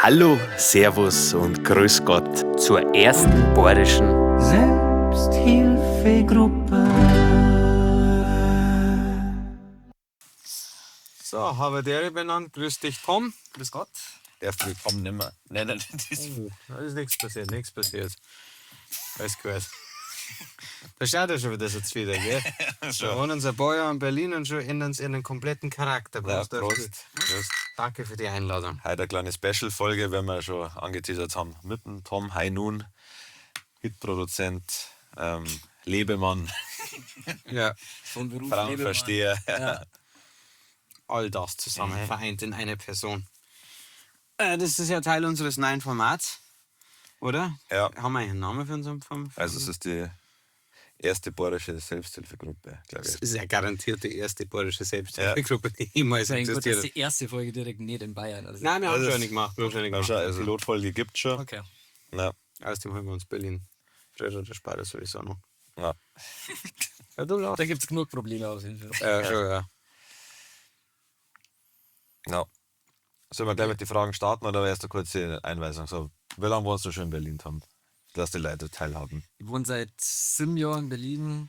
Hallo, Servus und Grüß Gott zur ersten bayerischen Selbsthilfegruppe. So, habe die Ehre benannt. Grüß dich, Tom. Grüß Gott. Darf ich Tom nimmer nennen. Das Oh, da ist nichts passiert, nichts passiert. Alles gut. Da schaut er schon wieder so zwider, gell? Da wohnen sie ein paar Jahre in Berlin und schon ändern sie ihren kompletten Charakter. Ja, Prost. Prost. Prost. Danke für die Einladung. Heute eine kleine Special-Folge, wenn wir schon angeteasert haben, mit dem Tom Hainun, Hitproduzent, Lebemann, Ja, Von Beruf Frauenversteher. Ja. All das zusammen vereint in eine Person. Das ist ja Teil unseres neuen Formats, oder? Ja. Haben wir einen Namen für unseren Format? Also es ist die erste bayerische Selbsthilfegruppe, glaube Das ich. ist ja garantiert die erste bayerische Selbsthilfegruppe, die jemals Mein Gott, existiert das hat. ist die erste Folge direkt nicht in Bayern. Also. Nein, wir haben Also schon es- eine gemacht. Wir haben schon eine Ja, gemacht. schon, also Pilotfolge gibt es schon. Okay. Ja. Außerdem holen wir uns Berlin. Früher oder später sowieso noch. Ja. Ja, du lachst. Da gibt es genug Probleme auf jeden Fall. Ja, schon, ja. Ja. Sollen wir gleich mit den Fragen starten oder erst eine kurze Einweisung? So, wie lange wohnst du schon in Berlin, Tom? Lass die Leute teilhaben. Ich wohne seit 7 Jahren in Berlin,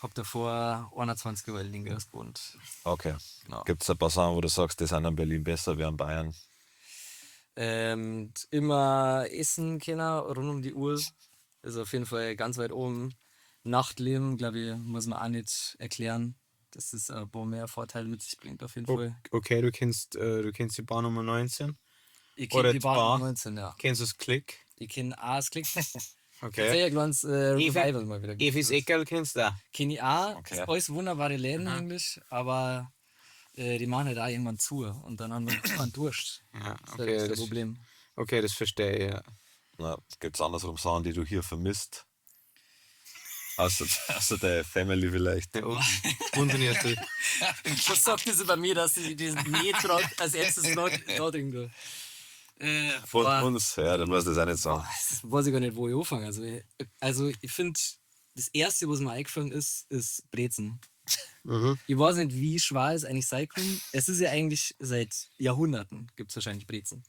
hab davor 21 Jahre in Lingers gewohnt. Okay. Genau. Gibt es ein paar Sachen, wo du sagst, die sind in Berlin besser wie in Bayern? Immer essen können, rund um die Uhr. Ist auf jeden Fall ganz weit oben. Nachtleben, glaube ich, muss man auch nicht erklären, dass das ein paar mehr Vorteile mit sich bringt, auf jeden Fall. Okay, du kennst die Bar Nummer 19. Ich Oder kenne die die Bar Bar. 19, ja. Kennst du das Klick? Ich kenne auch das Klick. Okay. Sehr kleines Revival mal wieder. Efis Eckerl kennst du auch. Kenne ich auch. Okay. Ist alles wunderbare Läden eigentlich, aber die machen halt auch irgendwann zu und dann haben wir einen Durst. Ja, Das ist okay, halt das das, Problem. okay, das verstehe ich, ja. Na, gibt es andersrum Sachen, die du hier vermisst? Außer, außer der Family vielleicht. Ja, und natürlich. Was sagt das über mir, dass ich diesen nicht als erstes nachdenken tue? Von Boah. uns, ja, dann musst du das auch nicht sagen. Das weiß ich gar nicht, wo ich anfange. Also ich finde, das Erste, was mir eingefallen ist, ist Brezen. Ich weiß nicht, wie schwer es eigentlich sein kann. Es ist ja eigentlich seit Jahrhunderten gibt es wahrscheinlich Brezen.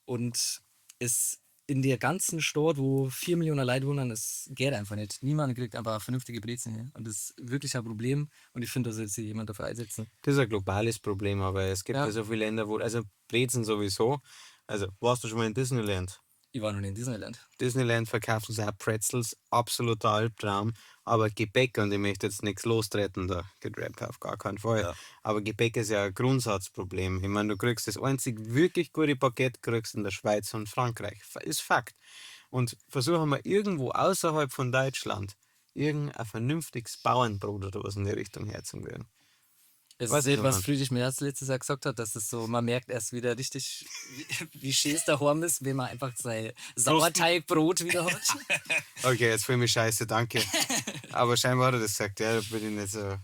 Und es in der ganzen Stadt, wo 4 Millionen Leute wohnen, es geht einfach nicht. Niemand kriegt einfach vernünftige Brezen hin. Und das ist wirklich ein Problem. Und ich finde, da sollte sich jemand dafür einsetzen. Das ist ein globales Problem, aber es gibt ja Ja. so viele Länder, wo, also Brezen sowieso. Also, warst du schon mal in Disneyland? Ich war noch nicht in Disneyland. Disneyland verkaufen sie auch Pretzels, absoluter Albtraum. Aber Gebäck, und ich möchte jetzt nichts lostreten, da gedrappt auf gar keinen Fall. Ja. Aber Gebäck ist ja ein Grundsatzproblem. Ich meine, du kriegst das einzig wirklich gute Baguette kriegst in der Schweiz und Frankreich. Ist Fakt. Und versuchen wir irgendwo außerhalb von Deutschland irgendein vernünftiges Bauernbrot oder was in die Richtung herzukriegen. Es Weiß ist ich nicht, was noch nicht. Friedrich Merz letztes Jahr gesagt hat, dass es so, man merkt erst wieder richtig, wie schön es daheim ist, wenn man einfach sein Sauerteigbrot wieder hat. Okay, jetzt fühle ich mich scheiße, danke. Aber scheinbar hat er das gesagt, ja, da bin ich nicht so. Ja.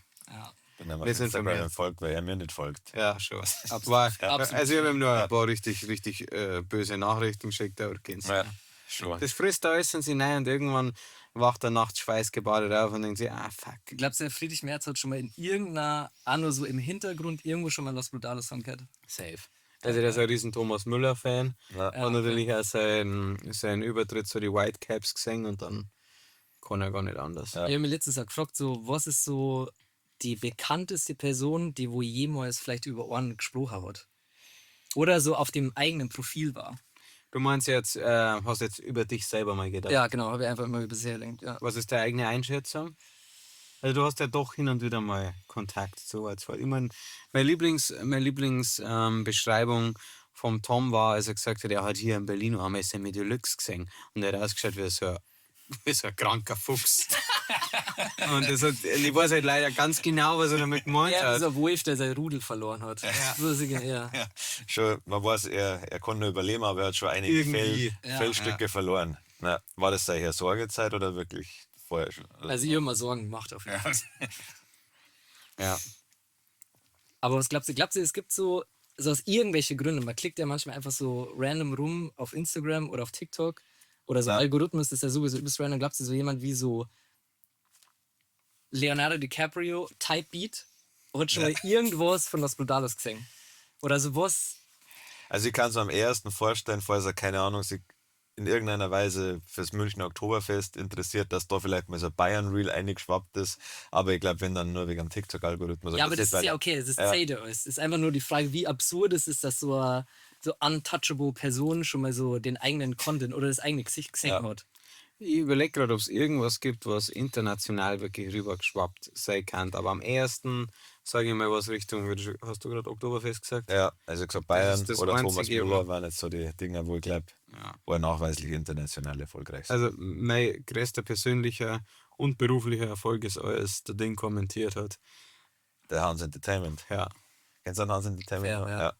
Bin einmal Wir auf sind Instagram vermehrt. folgt, weil er mir nicht folgt. Ja, schon. War, Absolut. also ich habe ihm nur ein paar richtig, richtig böse Nachrichten geschickt, aber du kennst Ja, schon. Das frisst da alles in sich rein und irgendwann wacht er nachts schweißgebadet auf und denkt sich, ah fuck. Glaubst du, der Friedrich Merz hat schon mal in irgendeiner, auch nur so im Hintergrund irgendwo schon mal was Brutales von gehört? Safe. Also der ist ein riesen Thomas Müller-Fan. Ja. Hat natürlich auch seinen Übertritt zu den Whitecaps gesehen und dann kann er gar nicht anders. Ja. Ich habe mir letztes Jahr gefragt, so, was ist so die bekannteste Person, die wo jemals vielleicht über Ohren gesprochen hat? Oder so auf dem eigenen Profil war. Du meinst jetzt, hast jetzt über dich selber mal gedacht. Ja, genau, habe ich einfach immer bisher gedacht. Ja. Was ist deine eigene Einschätzung? Also du hast ja doch hin und wieder mal Kontakt zu als Ich meine, meine Lieblingsbeschreibung Beschreibung vom Tom war, als er gesagt hat, er hat hier in Berlin einmal Semi Deluxe gesehen und er hat ausgeschaut wie so ein kranker Fuchs. Und ich weiß halt leider ganz genau, was er damit gemeint Ja, hat. so ein Wolf, der sein Rudel verloren hat. Ja. So ist es, ja. Ja, schon, man weiß, er konnte nur überleben, aber er hat schon einige Irgendwie. Fellstücke verloren. Na, war das seine Sorgezeit oder wirklich vorher schon? Also ich habe mir Sorgen gemacht auf jeden Fall. Ja. Aber was glaubst du? Glaubst du, es gibt so aus irgendwelchen Gründen, man klickt ja manchmal einfach so random rum auf Instagram oder auf TikTok oder so Algorithmus ist ja sowieso übelst random. Glaubst du, so jemand wie so Leonardo DiCaprio, Type Beat, hat schon mal irgendwas von was Brutales gesehen? Oder so was? Also ich kann es mir am ehesten vorstellen, falls er, keine Ahnung, sich in irgendeiner Weise fürs Münchner Oktoberfest interessiert, dass da vielleicht mal so ein Bayern-Reel eingeschwappt ist. Aber ich glaube, wenn dann nur wegen dem TikTok-Algorithmus. Ja, aber das ist ja okay, es ist Ja. zählt ja alles. Es ist einfach nur die Frage, wie absurd es ist, dass so eine so untouchable Person schon mal so den eigenen Content oder das eigene Gesicht gesehen Ja. hat. Ich überlege gerade, ob es irgendwas gibt, was international wirklich rübergeschwappt sein kann. Aber am ehesten, sage ich mal, was Richtung, hast du gerade Oktoberfest gesagt? Ja, also ich gesagt, Bayern ist das oder Thomas Einzige, Müller waren jetzt so die Dinger, wo ich glaube, Ja. wo er nachweislich international erfolgreich sind. Also mein größter persönlicher und beruflicher Erfolg ist, als der Ding kommentiert hat. Der Hans Entertainment. Ja. Kennst du den Hans Entertainment? Ja, noch? ja. Ja.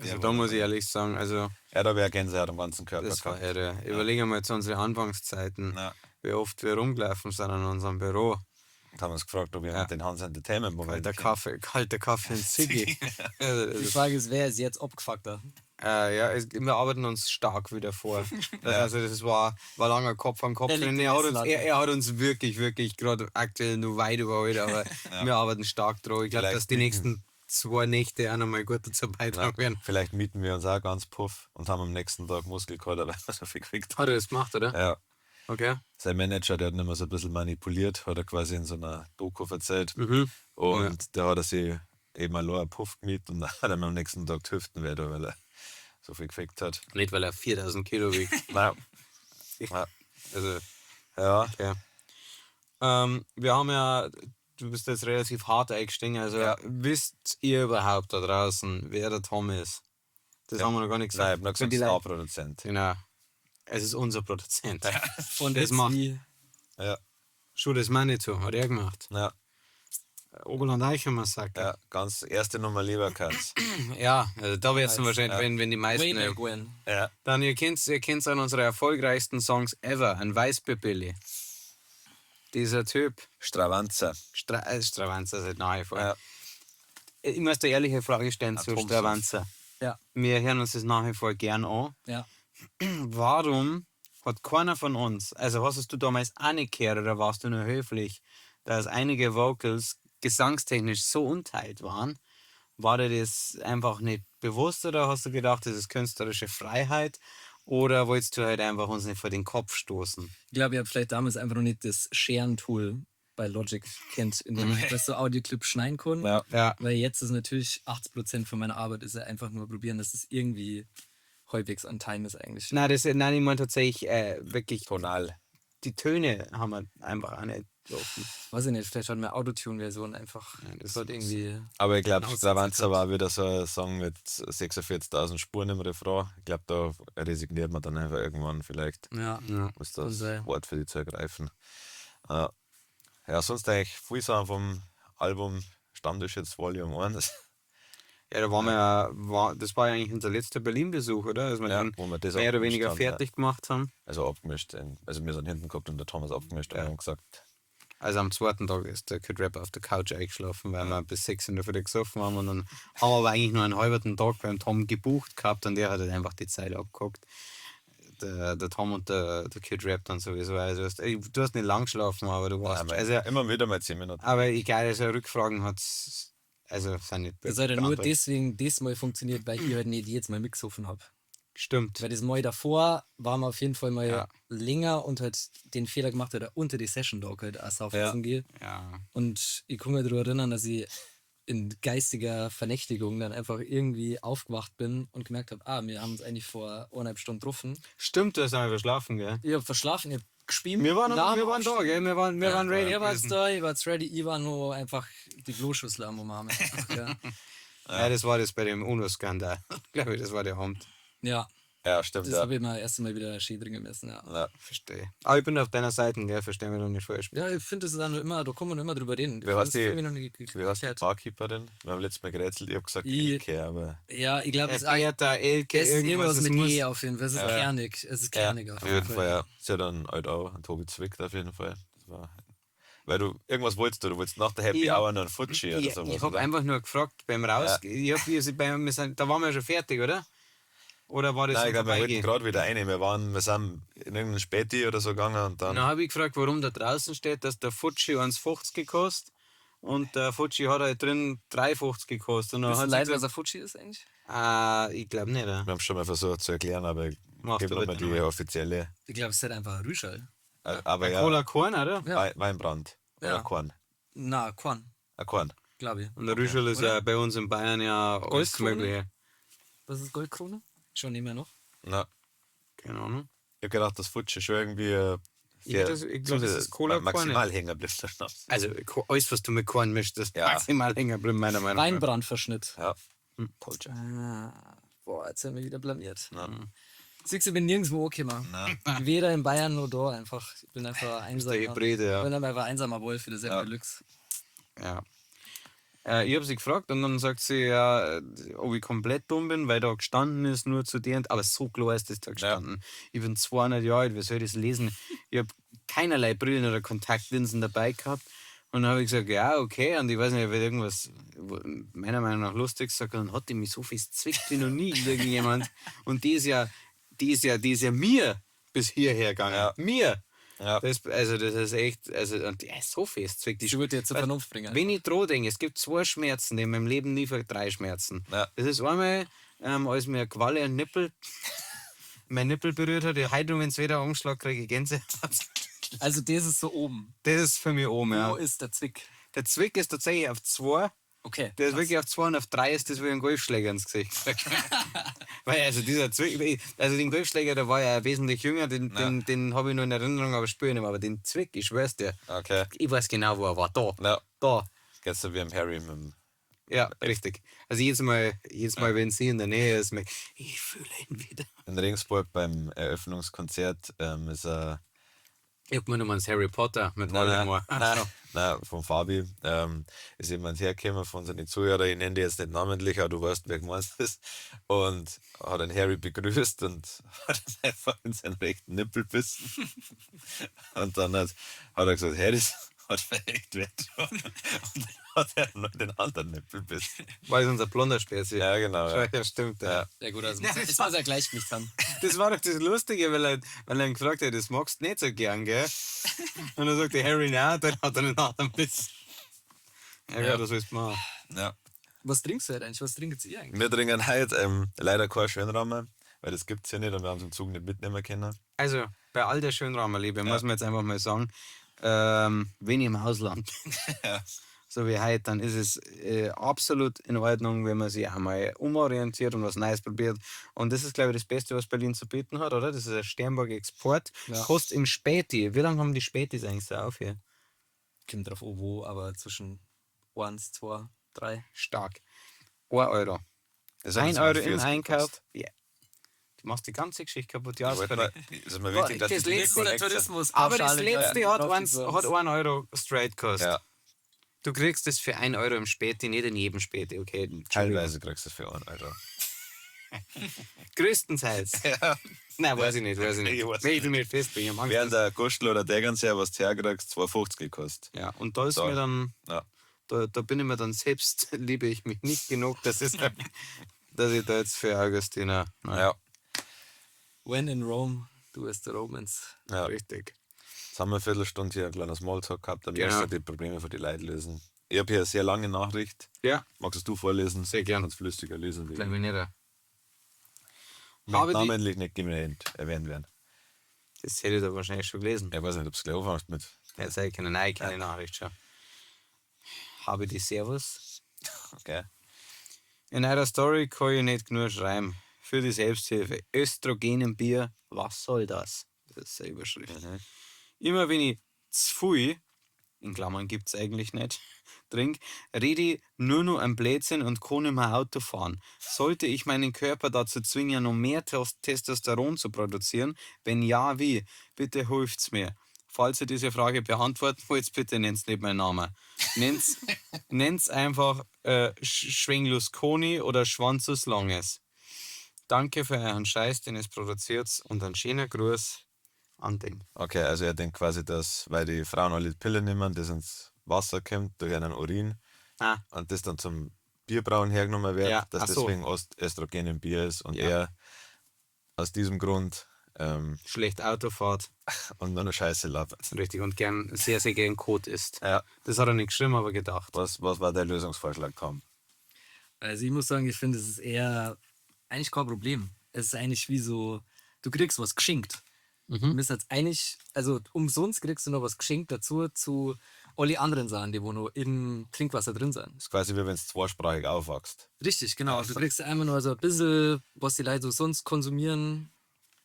Also da muss ich ehrlich sagen, also Ja, da wäre Gänsehaut am ganzen Körper das war gehabt. irre. Überlegen wir mal zu unseren Anfangszeiten, Ja. wie oft wir rumgelaufen sind an unserem Büro. Und haben uns gefragt, ob jemand Ja. den Hans Entertainment Moment Kalter kennt. Kaffee, kalter Kaffee und Ziggy. Also, das Die ist- Frage ist, wer ist jetzt abgefuckter? Ja, wir arbeiten uns stark wieder vor. Also das war langer Kopf an Kopf. Er liegt Er, im hat uns, Messlatte. er hat uns wirklich, wirklich gerade aktuell nur weit überholt, aber wir arbeiten stark dran. Ich glaube, Vielleicht dass die nächsten 2 Nächte auch nochmal gut dazu beitragen werden. Vielleicht mieten wir uns auch ganz puff und haben am nächsten Tag Muskelkater, weil wir so viel gekriegt haben. Hat er das gemacht, oder? Ja. Okay. Sein Manager, der hat ihn immer so ein bisschen manipuliert, hat er quasi in so einer Doku erzählt. Mhm. Und da hat er sich eben allein einen Puff gemietet und dann hat er mir am nächsten Tag die Hüften weh, weil er so viel gefickt hat. Nicht, weil er 4000 Kilo wiegt. Nein. Ja. Also, Ja. okay. Wir haben ja, du bist jetzt relativ hart eingestiegen, also Ja. wisst ihr überhaupt da draußen, wer der Tom ist? Das haben wir noch gar nicht Nein, ich gesagt. hab noch Für gesagt, die Leute- Star-Produzent. Genau. Es ist unser Produzent. Von Das Hits macht- wie Ja, Schuh des Manitou, hat er gemacht. ja, Oberland Eicher Massaker. ja, ganz erste Nummer Leberkatz. Ja, also da wird es dann wahrscheinlich, wenn die meisten. Way Back When. Ja. Dann, ihr kennt einen unserer erfolgreichsten Songs ever, ein Weißbierbilly. Dieser Typ, Stravanzer. Stravanzer ist halt nach wie vor. Ja. Ich muss da ehrliche Frage stellen zu Atomsaft. Stravanzer. Ja, Wir hören uns das nach wie vor gern an. ja. Warum hat keiner von uns, also hast du damals auch nicht gehört oder warst du nur höflich, dass einige Vocals gesangstechnisch so unteilt waren? War dir das einfach nicht bewusst oder hast du gedacht, das ist künstlerische Freiheit? Oder wolltest du halt einfach uns nicht vor den Kopf stoßen? Ich glaube, ich habe vielleicht damals einfach noch nicht das Scheren-Tool bei Logic kennt, in dem ich so Audioclip schneiden kann. Ja. Ja. Weil jetzt ist natürlich 80% von meiner Arbeit ist ja einfach nur probieren, dass es irgendwie halbwegs an Time ist eigentlich. Nein, nein, ich meine tatsächlich wirklich, Tonal. die Töne haben wir einfach auch nicht getroffen. Weiß ich nicht, vielleicht hat meine Autotune-Version einfach Ja, das das hat irgendwie. Aber ich glaube, Genau, Stravanzer war wieder so ein Song mit 46.000 Spuren im Refrain. Ich glaube, da resigniert man dann einfach irgendwann vielleicht. Ja. Ja. Muss Kann das sein. Wort für die zu ergreifen. Ja, sonst eigentlich viel Sachen vom Album Stammtisch jetzt Volume 1. Ja, da waren wir ja, das war ja eigentlich unser letzter Berlin-Besuch, oder? Als wir Ja, dann wo wir das mehr oder abgemischt weniger haben, fertig gemacht haben. Also abgemischt. Also wir sind hinten gehabt und der Thomas abgemischt und haben gesagt, Also am zweiten Tag ist der Kid Rapper auf der Couch eingeschlafen, weil wir bis 6 in der Früh gesoffen haben. Und dann haben wir aber eigentlich nur einen halben Tag beim Tom gebucht gehabt und der hat halt einfach die Zeit abgeguckt. Der Tom und der Kid Rap dann sowieso. Also du hast nicht lang geschlafen, aber du warst. einmal, Also, immer wieder mal 10 Minuten. aber egal, also Rückfragen hat also sind nicht Das hat ja nur beantwortet. deswegen diesmal funktioniert, weil ich halt nicht jedes Mal mitgesoffen habe. Stimmt. Weil das Mal davor waren wir auf jeden Fall mal Ja. länger und halt den Fehler gemacht hat, unter die Session Dog halt auch saufen Ja. zu gehen. Ja. Und ich kann mich daran erinnern, dass ich in geistiger Vernächtigung dann einfach irgendwie aufgewacht bin und gemerkt habe, ah, wir haben uns eigentlich vor 1,5 Stunden getroffen. Stimmt, du hast einmal verschlafen, gell? Ich habe verschlafen, ich habe gespielt. Wir waren, wir waren da, gell? Wir waren ready. Ihr wart gewesen. da, ich war ready, ich war nur einfach die Kloschüssel am Umarmen. Ja. Ja, das war das bei dem UNO-Skandal. Glaube ich, das war der Abend. Ja, Ja, stimmt. das Ja. habe ich mal erst einmal wieder schön drin gemessen. Ja. Ja. Verstehe. Aber ich bin auf deiner Seite, gell? Verstehe mich doch nicht falsch. Ja, ich finde, das ist dann immer, da kann man immer drüber reden. Wer heißt Das die, ist irgendwie noch nicht wie heißt die geklärt. Barkeeperin? Wir haben letztes Mal gerätselt, ich habe gesagt, Elke, aber Ja, ich glaube, es ist, Bertha, Elke, es ist irgendwas es mit muss- E auf jeden Fall. Es ist kernig. Es ist kernig auf jeden Fall, ja. Sie hat dann halt auch einen Tobi zwickt auf jeden Fall. Das war, weil du irgendwas wolltest du, du wolltest nach der Happy Ich hab- Hour noch einen Futschi oder Ich, sowas. ich habe oder? einfach nur gefragt beim Raus. Ich hab, wir sind bei, wir sind, da waren wir schon fertig, oder? Oder war das Nein, ich im glaube, wir wollten Vorbeigehen? gerade wieder rein. Wir sind in irgendeinen Späti oder so gegangen und dann. Dann habe ich gefragt, warum da draußen steht, dass der Futschi 1,50 gekostet und der Futschi hat halt drin 3,50 gekostet. Und dann Wissen hat sie Leute, was gesagt, ein Futschi ist eigentlich? Ich glaube nicht. Ja. Wir haben schon mal versucht zu erklären, aber ich Mach gebe du nochmal bitte die nochmal. offizielle. Ich glaube, es ist halt einfach ein Rüschel. Aber ja, Cola Korn, oder? Ja. Weinbrand. Ja. Oder Korn. Na, Korn, Ein Korn. glaube ich. Und der Rüschel ist ja bei uns in Bayern ja alles Goldkrone? Mögliche. Was ist Goldkrone? Schon nicht mehr noch. Na, Keine Ahnung. ich habe gedacht, das Futsche schon irgendwie. Ich hätte das- ich glaub, das ist Cola Korn, Maximal hängen bleibt der Schnaps. Also alles, was du mit Korn mischst, das Ja. maximal hängen bleibt, meiner Meinung nach. Weinbrandverschnitt. Ja. Culture. Ah, boah, jetzt haben wir wieder blamiert. Na. Siehst du, ich bin nirgendwo angekommen. Weder in Bayern noch da einfach. Ich bin einfach einsamer. Hybride, ja. Ich bin einfach einsamer Wolf für das Ja. Deluxe. Ja. Ich habe sie gefragt und dann sagt sie ja, ob ich komplett dumm bin, weil da gestanden ist, nur zu dir. Aber so klar ist das da gestanden. Ich bin 200 Jahre alt, wie soll ich das lesen? Ich habe keinerlei Brillen oder Kontaktlinsen dabei gehabt. Und dann habe ich gesagt, ja, okay. Und ich weiß nicht, ob ich irgendwas meiner Meinung nach lustig gesagt habe. Dann hat die mich so fest zwickt wie noch nie irgendjemand. Und die ist ja, die ist ja, die ist ja mir bis hierher gegangen. Ja. Mir. Ja. Das, also das ist echt, also und die ist so fest zwickt. Die Sie würde jetzt zur Vernunft bringen. Wenn ich dran denke, es gibt zwei Schmerzen, die in meinem Leben nie ver drei Schmerzen. Ja. Das ist einmal, als mir eine Qualle ein Nippel, mein Nippel berührt hat. Ich heute, wenn es wieder umschlag, kriege ich Gänsehaut. Also das ist so oben. Das ist für mich oben, ja. Wo ist der Zwick? Der Zwick ist tatsächlich auf zwei. Okay. Der ist krass. wirklich auf zwei und auf drei ist das wie ein Golfschläger ins Gesicht. Weil also dieser Zwick, also den Golfschläger, der war ja wesentlich jünger, den habe ich nur in Erinnerung, aber spüre ich nicht mehr. Aber den Zwick, ich schwör's dir. Okay. Ich weiß genau, wo er war. Da. Ja. Da. Geht's so wie im Harry mit dem. Ja, richtig. Also jedes Mal, wenn sie in der Nähe ist, merk ich, ich fühle ihn wieder. In Regensburg beim Eröffnungskonzert ist er. Ich hab mir nur mal Harry Potter mit Nein, nein, Voldemort. nein, nein, von Fabi ist jemand hergekommen von seinen Zuhörern, ich nenne die jetzt nicht namentlich, aber du weißt, wer gemeint ist, und hat den Harry begrüßt und hat ihn einfach in seinen rechten Nippel bissen. Und dann hat er gesagt, hey, das hat echt weh getan. Und dann hat er noch den anderen Nippel bissen. War das unser blonder Spezie? Ja, genau. Ja. Ja, stimmt. Ja. Ja gut, also Nein, das jetzt muss er Gleichgewicht haben. Das war doch das Lustige, weil er ihn gefragt hat, das magst du nicht so gern, gell? Und dann sagte Harry, nein, dann hat er den anderen bissen. Ja, ja. Das willst du machen. Ja. Was trinkst du heute eigentlich? Was trinkt ihr eigentlich? Wir trinken heute leider kein Schönrahmen, weil das gibt es hier nicht und wir haben es im Zug nicht mitnehmen können. Also, bei all der Schönrahmerliebe muss man jetzt einfach mal sagen, wenn ich im Ausland bin, so wie heute, dann ist es absolut in Ordnung, wenn man sich einmal umorientiert und was Neues probiert. Und das ist, glaube ich, das Beste, was Berlin zu bieten hat, oder? Das ist ein Sternburg Export. Ja. Kostet im Späti. Wie lange haben die Spätis eigentlich so auf hier? Kommt drauf an, wo, aber zwischen 1, 2, 3. Stark. 1 Euro. Das hat 1 uns Euro im 42 Einkauf. gekostet. Ja. Du machst die ganze Geschichte kaputt. Ja, Ich wollte das mal- ist mir wichtig, dass das die letzte korrekt sind. Tourismus. Aber das letzte hat Drauf 1 Euro straight gekostet. Ja. Du kriegst es für 1 Euro im Späti, nicht in jedem Späti, okay? Entschuldigung. Teilweise kriegst du es für 1 Euro. Größtenteils. Ja. Nein, weiß ich nicht, weiß ich nicht. Ich weiß Wenn ich mir festlege, ich hab Angst. Während der Gustl oder Tegernseher, was du herkriegst, 2,50 gekostet. Ja, und da ist Da. mir dann, Ja. da bin ich mir dann selbst, liebe ich mich nicht genug, dass, es, dass ich da jetzt für Augustiner. Na, Ja. When in Rome, du as the Romans. Ja. Richtig. Jetzt haben wir eine Viertelstunde hier ein kleines Smalltalk gehabt, dann Genau. müssen wir die Probleme für die Leute lösen. Ich habe hier eine sehr lange Nachricht. Ja, Magst du vorlesen? Sehr gern. Kannst flüssiger lesen. wie ich. gleich mir nicht. Möchte Habe die, namentlich nicht erwähnt werden. das hätte ich da wahrscheinlich schon gelesen. Ich weiß nicht, ob es gleich anfängst mit. Ja, sei keine, nein, keine Nachricht schon. Habe die Servus. Okay. In einer Story kann ich nicht genug schreiben. Für die Selbsthilfe. Östrogen im Bier, was soll das? Das ist eine Überschrift. Immer wenn ich zu viel, in Klammern gibt es eigentlich nicht, trink, rede ich nur noch am Blödsinn und kann nicht mehr Auto fahren. Sollte ich meinen Körper dazu zwingen, noch mehr Testosteron zu produzieren? Wenn ja, wie? Bitte hilft's mir. Falls ihr diese Frage beantworten wollt, bitte nennt's nicht meinen Namen. Nennt's, nennt's einfach Schwenglusconi oder Schwanzus Langes. Danke für euren Scheiß, den ihr produziert und einen schönen Gruß an den. Okay, also er denkt quasi, dass, weil die Frauen alle die Pille nehmen, das ins Wasser kommt durch einen Urin Ah, und das dann zum Bierbrauen hergenommen wird, Ja, dass ach so. deswegen Östrogen im Bier ist und Ja. er aus diesem Grund schlecht Autofahrt. und nur noch Scheiße labert. Richtig, und gern, sehr, sehr gern Kot isst. Ja. Das hat er nicht geschrieben, aber gedacht. Was war der Lösungsvorschlag, Tom? Also ich muss sagen, ich finde, es ist eher eigentlich kein Problem. Es ist eigentlich wie so, du kriegst was geschenkt. Du bist jetzt eigentlich, also umsonst kriegst du noch was geschenkt dazu zu alle anderen Sachen, die wo noch im Trinkwasser drin sind. Das ist quasi wie wenn du zweisprachig aufwachst. Richtig, genau. Du kriegst einmal nur so ein bisschen, was die Leute so sonst konsumieren,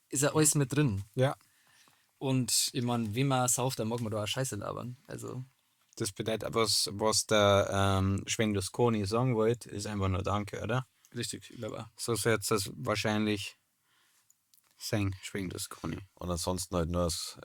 ist ja alles mit drin. Ja. Und ich meine, wenn man sauft, dann mag man da auch Scheiße labern. Also, Das bedeutet, was der Schwenglusconi sagen wollte, ist einfach nur Danke, oder? richtig, ich glaube auch. So soll jetzt das wahrscheinlich sein, Schwenglusconi. Und ansonsten halt nur das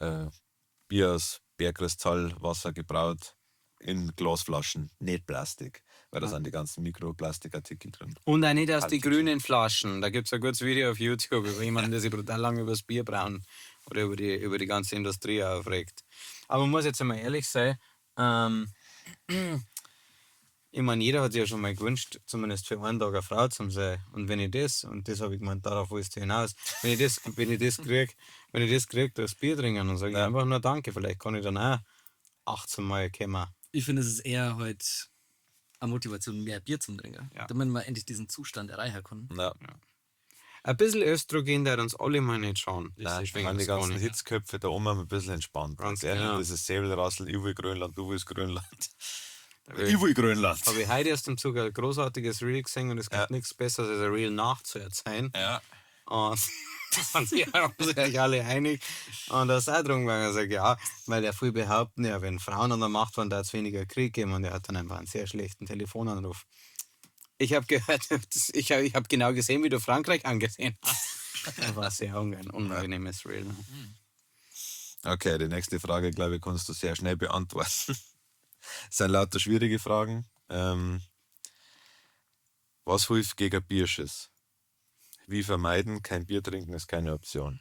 Bier aus Bergkristallwasser gebraut in Glasflaschen, nicht Plastik, weil da sind die ganzen Mikroplastikartikel drin. Und auch nicht aus die grünen Flaschen. Da gibt es ein gutes Video auf YouTube über jemanden, der sich brutal lange über das Bier brauen oder über die ganze Industrie aufregt. Aber man muss jetzt einmal ehrlich sein, ich meine, jeder hat sich ja schon mal gewünscht, zumindest für einen Tag eine Frau zu sein. Und wenn ich das, und das habe ich gemeint, darauf willst du hinaus, wenn ich das krieg, das Bier trinken, dann sage ich einfach nur Danke. Vielleicht kann ich dann auch 18 Mal kommen. Ich finde, es ist eher heute eine Motivation, mehr Bier zu trinken, Ja. damit man endlich diesen Zustand erreichen kann. Ja. Ein bisschen Östrogen, der uns alle mal nicht schauen. Nein, ich ich meine, die ganzen Hitzköpfe da oben haben ein bisschen entspannt. Ganz Gell? genau. Dieses Säbelrassel, ich will Grönland, du willst Grönland. Ich will Grönland. Habe ich heute erst im Zug ein großartiges Reel gesehen und es gibt nichts Besseres, als ein Reel nachzuerzählen. Ja. Und da sind sich alle einig. Und da ist auch drum gegangen. Er sagt, ja, weil er viel behaupten, ja, wenn Frauen an der Macht waren, da hat es weniger Krieg gegeben und er hat dann einfach einen sehr schlechten Telefonanruf. Ich habe gehört, ich hab genau gesehen, wie du Frankreich angesehen hast. Das war sehr ein unangenehmes Reel. Okay, die nächste Frage, glaube ich, kannst du sehr schnell beantworten. Das sind lauter schwierige Fragen. Was hilft gegen Bierschiss? Wie vermeiden? Kein Bier trinken ist keine Option.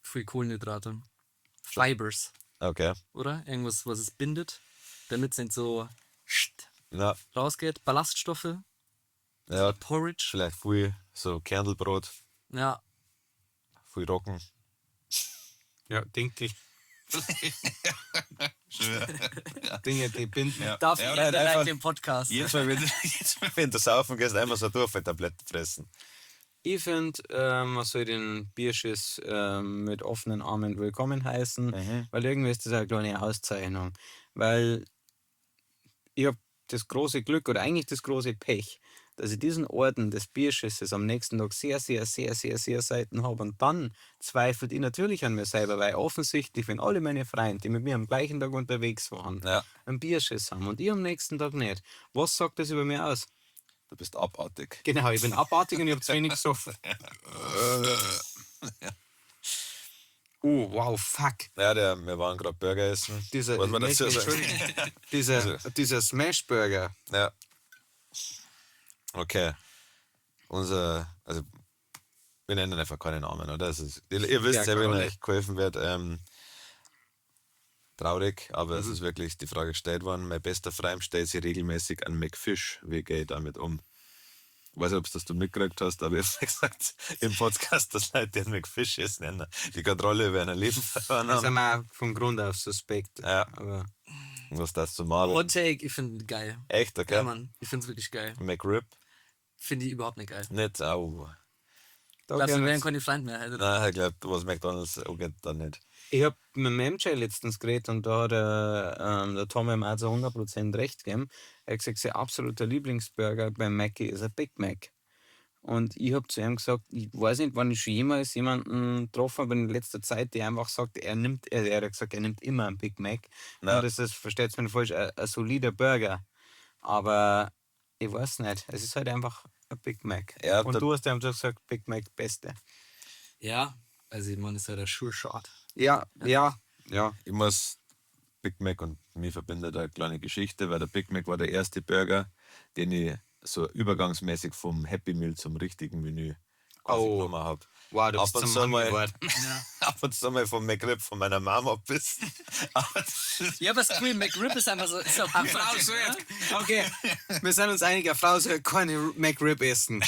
Viel Kohlenhydrate. Fibers, Okay. oder? Irgendwas, was es bindet, damit es nicht so Na, rausgeht. Ballaststoffe, ja, Porridge. vielleicht viel so Kernelbrot, Ja, viel Rocken. Ja, Dinkel. Dinge, die binden. Ja. darf Ja, ich oder halt einfach- den Podcast. Jedes Mal, wenn du saufen gehst, einmal so eine Durchfalltablette fressen. Ich finde, man soll den Bierschiss mit offenen Armen willkommen heißen, weil irgendwie ist das eine kleine Auszeichnung. Weil ich habe das große Glück oder eigentlich das große Pech, dass ich diesen Orden des Bierschisses am nächsten Tag sehr, sehr, sehr, sehr, sehr selten habe. Und dann zweifelt ich natürlich an mir selber, weil offensichtlich, wenn alle meine Freunde, die mit mir am gleichen Tag unterwegs waren, einen Bierschiss haben und ich am nächsten Tag nicht, was sagt das über mir aus? Du bist abartig. Genau, ich bin abartig und ich habe zu wenig gesoffen. Oh, wow, fuck. Ja, wir waren gerade Burger essen. Dieser, Was man dazu sagen? Dieser Smash-Burger. Ja. Okay. Also wir nennen einfach keinen Namen, oder? Also, ihr wisst ja, wenn euch geholfen wird. Traurig, aber es ist wirklich die Frage gestellt worden. Mein bester Freund stellt sich regelmäßig an McFish. Wie gehe ich damit um? Ich weiß nicht, ob das du mitgekriegt hast, aber ich habe gesagt im Podcast, dass Leute, die einen McFish essen, die Kontrolle über ein Leben verloren haben. Das ist mir von Grund auf suspekt. Ja. Aber was ist das zu machen? Hot Take, ich finde geil. Echt, okay? Ja, Mann, ich finde es wirklich geil. McRib? Finde ich überhaupt nicht geil. Nicht, au. Glaubst du, wir werden keine Freund mehr? Also. Nein, ich glaube, was McDonalds angeht, dann nicht. Ich habe mit dem MJ letztens geredet und da hat der Tom ihm auch zu 100% recht gegeben. Er hat gesagt, sein absoluter Lieblingsburger beim Mackie ist ein Big Mac. Und ich habe zu ihm gesagt, ich weiß nicht, wann ich schon jemals jemanden getroffen habe in letzter Zeit, der einfach sagt, er hat gesagt, er nimmt immer einen Big Mac. Ja. Und das ist, versteht man falsch, ein solider Burger. Aber ich weiß nicht, es ist halt einfach ein Big Mac. Ja, und du hast ihm gesagt, Big Mac Beste. Ja, also ich meine, ist halt ein Sure Shot. Ja, ja, ja. Ich muss Big Mac und mir verbindet eine kleine Geschichte, weil der Big Mac war der erste Burger, den ich so übergangsmäßig vom Happy Meal zum richtigen Menü quasi genommen habe. Wow, du bist zum Mann geworden. Ab und zu mal vom McRib von meiner Mama bissen. Ja, aber ist cool, McRib ist einfach so. Ist auch eine Frau soll jetzt, okay, wir sind uns einig, eine Frau soll keine McRib essen.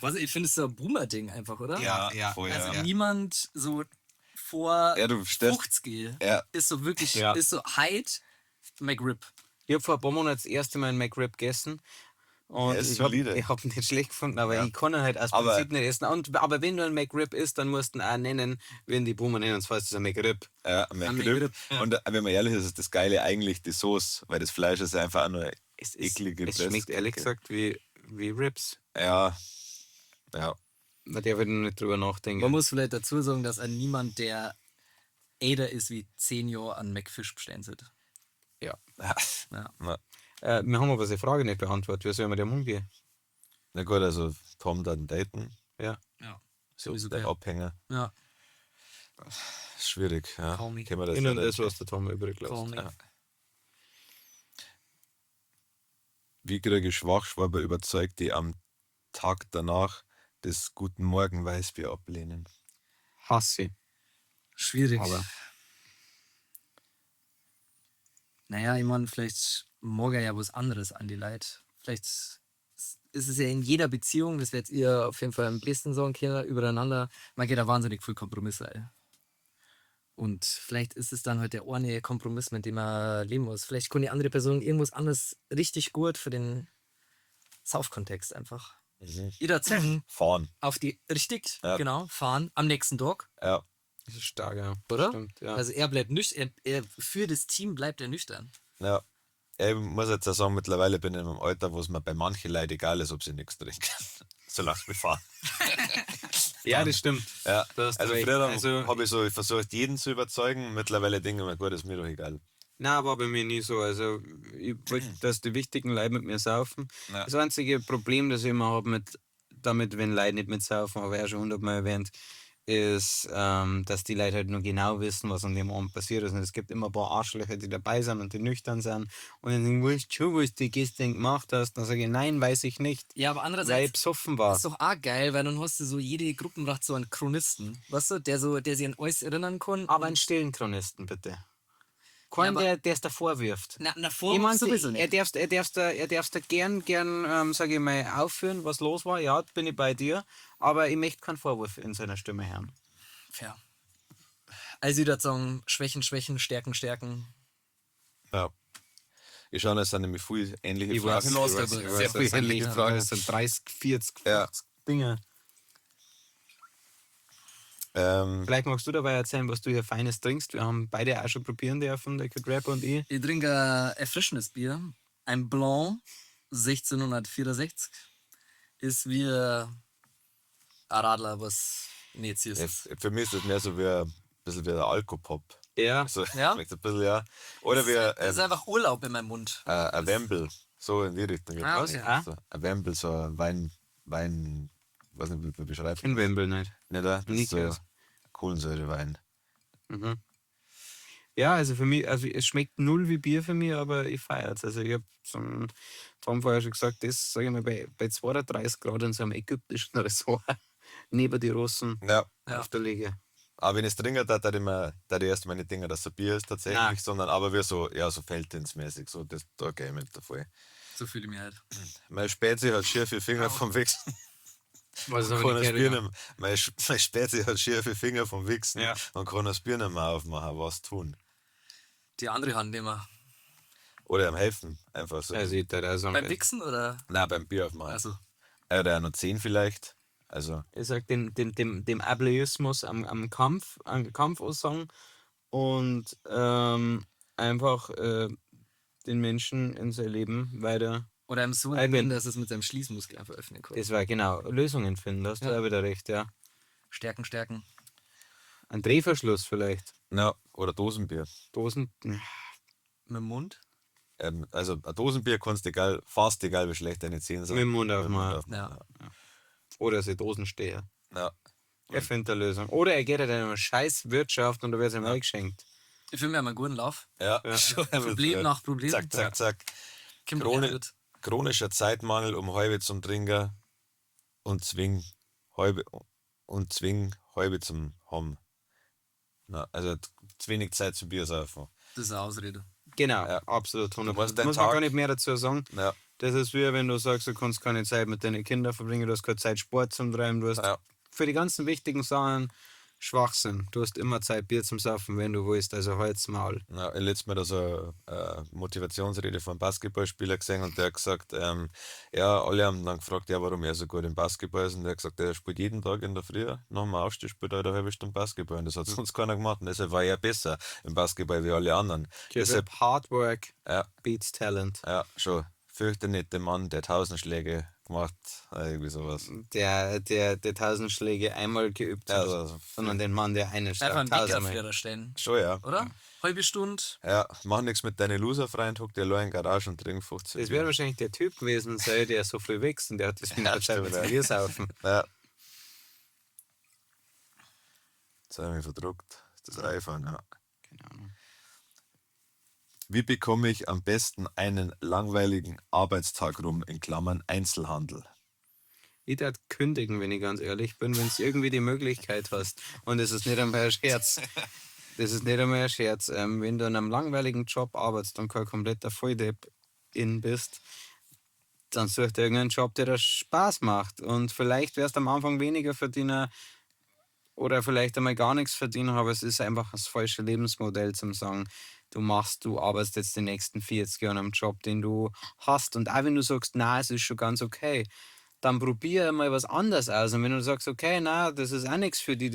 Was, ich finde es so ein Boomer-Ding einfach, oder? Ja, ja. Voll, also ja. Niemand so vor ja, du 50 ja. ist so wirklich, ist so Hyde McRib. Ich habe vor ein paar Monaten das erste Mal einen McRib gegessen. Und Er ist ich habe solide. ich hab ihn nicht schlecht gefunden, aber Ja. ich kann ihn halt aus Aber- Prinzip nicht essen. Und, aber wenn du einen McRib isst, dann musst du ihn auch nennen, wenn die Boomer nennen, und zwar ist das ein McRib. Ja, ein McRib. Und wenn man ehrlich ist, ist das Geile eigentlich die Sauce, weil das Fleisch ist einfach auch nur Es, ist, eklige es schmeckt ehrlich gesagt wie Ribs. Ja. Ja. Man darf halt nicht drüber nachdenken. Man muss vielleicht dazu sagen, dass an niemand, der älter ist wie 10 Jahre, an McFish bestellen sollte. Ja. Ja. Na, Wir haben aber seine Frage nicht beantwortet. Wie soll man dem umgehen? na gut, also Tom dann daten, Ja. Ja. so Ist der okay. Abhänger. Ja. Ist schwierig, ja. Call me. Können wir das In und ja das, was der Tom übrig lässt. Call me. Ja. Wie kriege ich Schwachschwaber überzeugt, die am Tag danach das Guten Morgen Weißbier ablehnen? Hasse. ich. Schwierig. Aber- Naja, ich meine, vielleicht mag er ja was anderes an die Leute. Vielleicht ist es ja in jeder Beziehung, das werdet ihr auf jeden Fall am besten sagen können, übereinander. Man geht da wahnsinnig viel Kompromisse ein. Und vielleicht ist es dann halt der eine Kompromiss, mit dem man leben muss. Vielleicht kann die andere Person irgendwas anderes richtig gut für den Saufkontext einfach. Jeder Zungen Fahren. auf die, richtig, Ja. genau, fahren am nächsten Tag. Ja. Das ist stark, ja. Oder? Stimmt, ja. Also er bleibt nüchtern, er, für das Team bleibt er nüchtern. Ja. Ich muss jetzt auch sagen, mittlerweile bin ich in einem Alter, wo es mir bei manchen Leuten egal ist, ob sie nichts trinken. Solange wir fahren. ja, das stimmt. Ja. Da hast du Also recht. früher Also- habe ich so versucht, jeden zu überzeugen. Mittlerweile denke ich mir, gut, ist mir doch egal. Nein, war bei mir nie so. Also ich wollte, dass die wichtigen Leute mit mir saufen. Ja. Das einzige Problem, das ich immer habe mit, damit, wenn Leute nicht mitsaufen, habe ich auch schon hundertmal erwähnt, ist, dass die Leute halt nur genau wissen, was an dem Abend passiert ist. Und es gibt immer ein paar Arschlöcher, die dabei sind und die nüchtern sind. Und dann denken, weißt du schon, was du gestern gemacht hast? Dann sage ich, nein, weiß ich nicht, Ja, aber weil ich andererseits besoffen war. ist doch auch geil, weil dann hast du so, jede Gruppe braucht so einen Chronisten, weißt du, der so, der sich an alles erinnern kann. Aber einen stillen Chronisten, bitte. Keinen, Ja, aber- der es davor wirft. Na, na vor Ich mein, sowieso er nicht. darfst, er darfst, da, er darfst da gern, sage ich mal, aufführen, was los war. Ja, bin ich bei dir. Aber ich möchte keinen Vorwurf in seiner Stimme hören. Fair. Also ich würde sagen, Schwächen, Schwächen, Stärken, Stärken. Ja. Ich schaue, es sind nämlich viele ähnliche Ich Fragen. weiß, Lost, ich weiß, aber ich Sehr weiß, viele das sind ähnliche echt- Fragen. Das sind 30, 40, 50 Ja. Dinge. Vielleicht magst du dabei erzählen, was du hier Feines trinkst. Wir haben beide auch schon probieren dürfen, der Kid Rap und ich. Ich trinke ein erfrischendes Bier. Ein Blanc 1664 ist wie ein Radler, was nicht süß Ja, ist. für mich ist das mehr so wie ein bisschen wie ein Alkopop. Ja. So, Ja? Schmeckt ein bisschen, ja. Oder wie Das ist ein, einfach Urlaub in meinem Mund. ein Wembel. So in die Richtung. Ah, Was? okay. Ah? So, ein Wembel, so ein Wein, Wein, weiß nicht, wie man beschreibt. In Wembel nicht. Nicht, oder? Das Nie ist so gehört. Kohlensäurewein. Ja, also für mich, also es schmeckt null wie Bier für mich, aber ich feiere es. Also ich habe zum Tom vorher schon gesagt, das, sage ich mal, bei 32 Grad in so einem ägyptischen Ressort neben die Russen Ja. Ja. auf der Liege. Aber wenn ich es trinke, da ich mir da ich erst mal nicht denken, dass es ein Bier ist tatsächlich, Nein. sondern aber wir so, ja, so Felddienstmäßig, so, das, da gehe ich mit davor. So fühle ich mich halt. Mein Spezi hat schier vier Finger vom Wichsen. Was Kann das Bier nicht, mein, mein Spezi hat schier vier Finger vom Wichsen Ja. und kann das Bier nicht mehr aufmachen. Was tun? Die andere Hand nehmen wir. Oder ihm helfen, einfach so. Also ich würde auch sagen, Beim Wichsen oder? Nein, beim Bier aufmachen. Also, Oder auch noch 10 vielleicht. Also, ich sag dem Ableismus am Kampf, am Kampf aussagen und einfach den Menschen in sein Leben weiter. oder im so Eigenen. dass es mit seinem Schließmuskel einfach öffnen kann. Das war genau, Lösungen finden, da hast du Ja. auch wieder recht, ja. Stärken, stärken. Ein Drehverschluss vielleicht. ja, oder Dosenbier. Dosen. Mit dem Mund? Also, ein Dosenbier kannst du egal, fast egal, wie schlecht deine Zähne sind. Mit dem Mund aufmachen. Ja. Oder sie Dosensteher. Ja. Er findet eine Lösung. Oder er geht halt in eine scheiß Wirtschaft und da wird es ihm auch geschenkt. Ich finde mir einen guten Lauf. Ja, schon einmal Problem so. nach Problem. Zack, zack, zack. Kommt gut. Chronischer Zeitmangel um halbe zum Trinken und zwing halbe und zwing halbe zum haben. Na, also zu wenig Zeit zum Bier saufen. Das ist eine Ausrede. Genau, Ja. absolut. 100%. musst deinen Muss man Tag- gar nicht mehr dazu sagen. Ja, Das ist wie wenn du sagst, du kannst keine Zeit mit deinen Kindern verbringen, du hast keine Zeit Sport zum Treiben, du hast Ja. für die ganzen wichtigen Sachen Schwachsinn. Du hast immer Zeit, Bier zum Saufen, wenn du willst. Also halt's Maul. Ja, ich letztes Mal da so eine Motivationsrede von einem Basketballspieler gesehen und der hat gesagt, ja, alle haben dann gefragt, ja, warum er so gut im Basketball ist, und der hat gesagt, er spielt jeden Tag in der Früh, nach dem Aufstehen spielt er eine halbe Stunde Basketball und das hat sonst keiner gemacht und deshalb war er besser im Basketball wie alle anderen. Deshalb, Hard work ja, beats talent. ja, schon. Fürchte nicht den Mann, der 1000 Schläge gemacht, irgendwie sowas. Der 1000 Schläge einmal geübt Ja, hat, also, sondern den Mann, der einen Schlag Einfach einen Wecker tausendmal. früher stellen, schon, ja. oder? Halbe Stunde. Ja, mach nichts mit deinen Loser-Freund, hock dir allein in die Garage und trink 15 Das Bier. wäre wahrscheinlich der Typ gewesen sein, der so viel wächst und der hat das mit der Zeit mit stimmt, ja. Bier saufen. Ja. Jetzt habe ich mich verdruckt. Ist das iPhone, ja. Keine Ahnung. Wie bekomme ich am besten einen langweiligen Arbeitstag rum, in Klammern Einzelhandel? Ich darf kündigen, wenn ich ganz ehrlich bin, wenn du irgendwie die Möglichkeit hast. Und es ist nicht einmal ein Scherz. Das ist nicht einmal ein Scherz. Wenn du in einem langweiligen Job arbeitest und kein kompletter Volldepp in bist, dann such dir irgendeinen Job, der dir Spaß macht. Und vielleicht wirst du am Anfang weniger verdienen oder vielleicht einmal gar nichts verdienen, aber es ist einfach das falsche Lebensmodell zum sagen, du arbeitest jetzt die nächsten 40 Jahre am Job, den du hast. Und auch wenn du sagst, na, es ist schon ganz okay, dann probier mal was anderes aus. Und wenn du sagst, okay, na, das ist auch nichts für dich,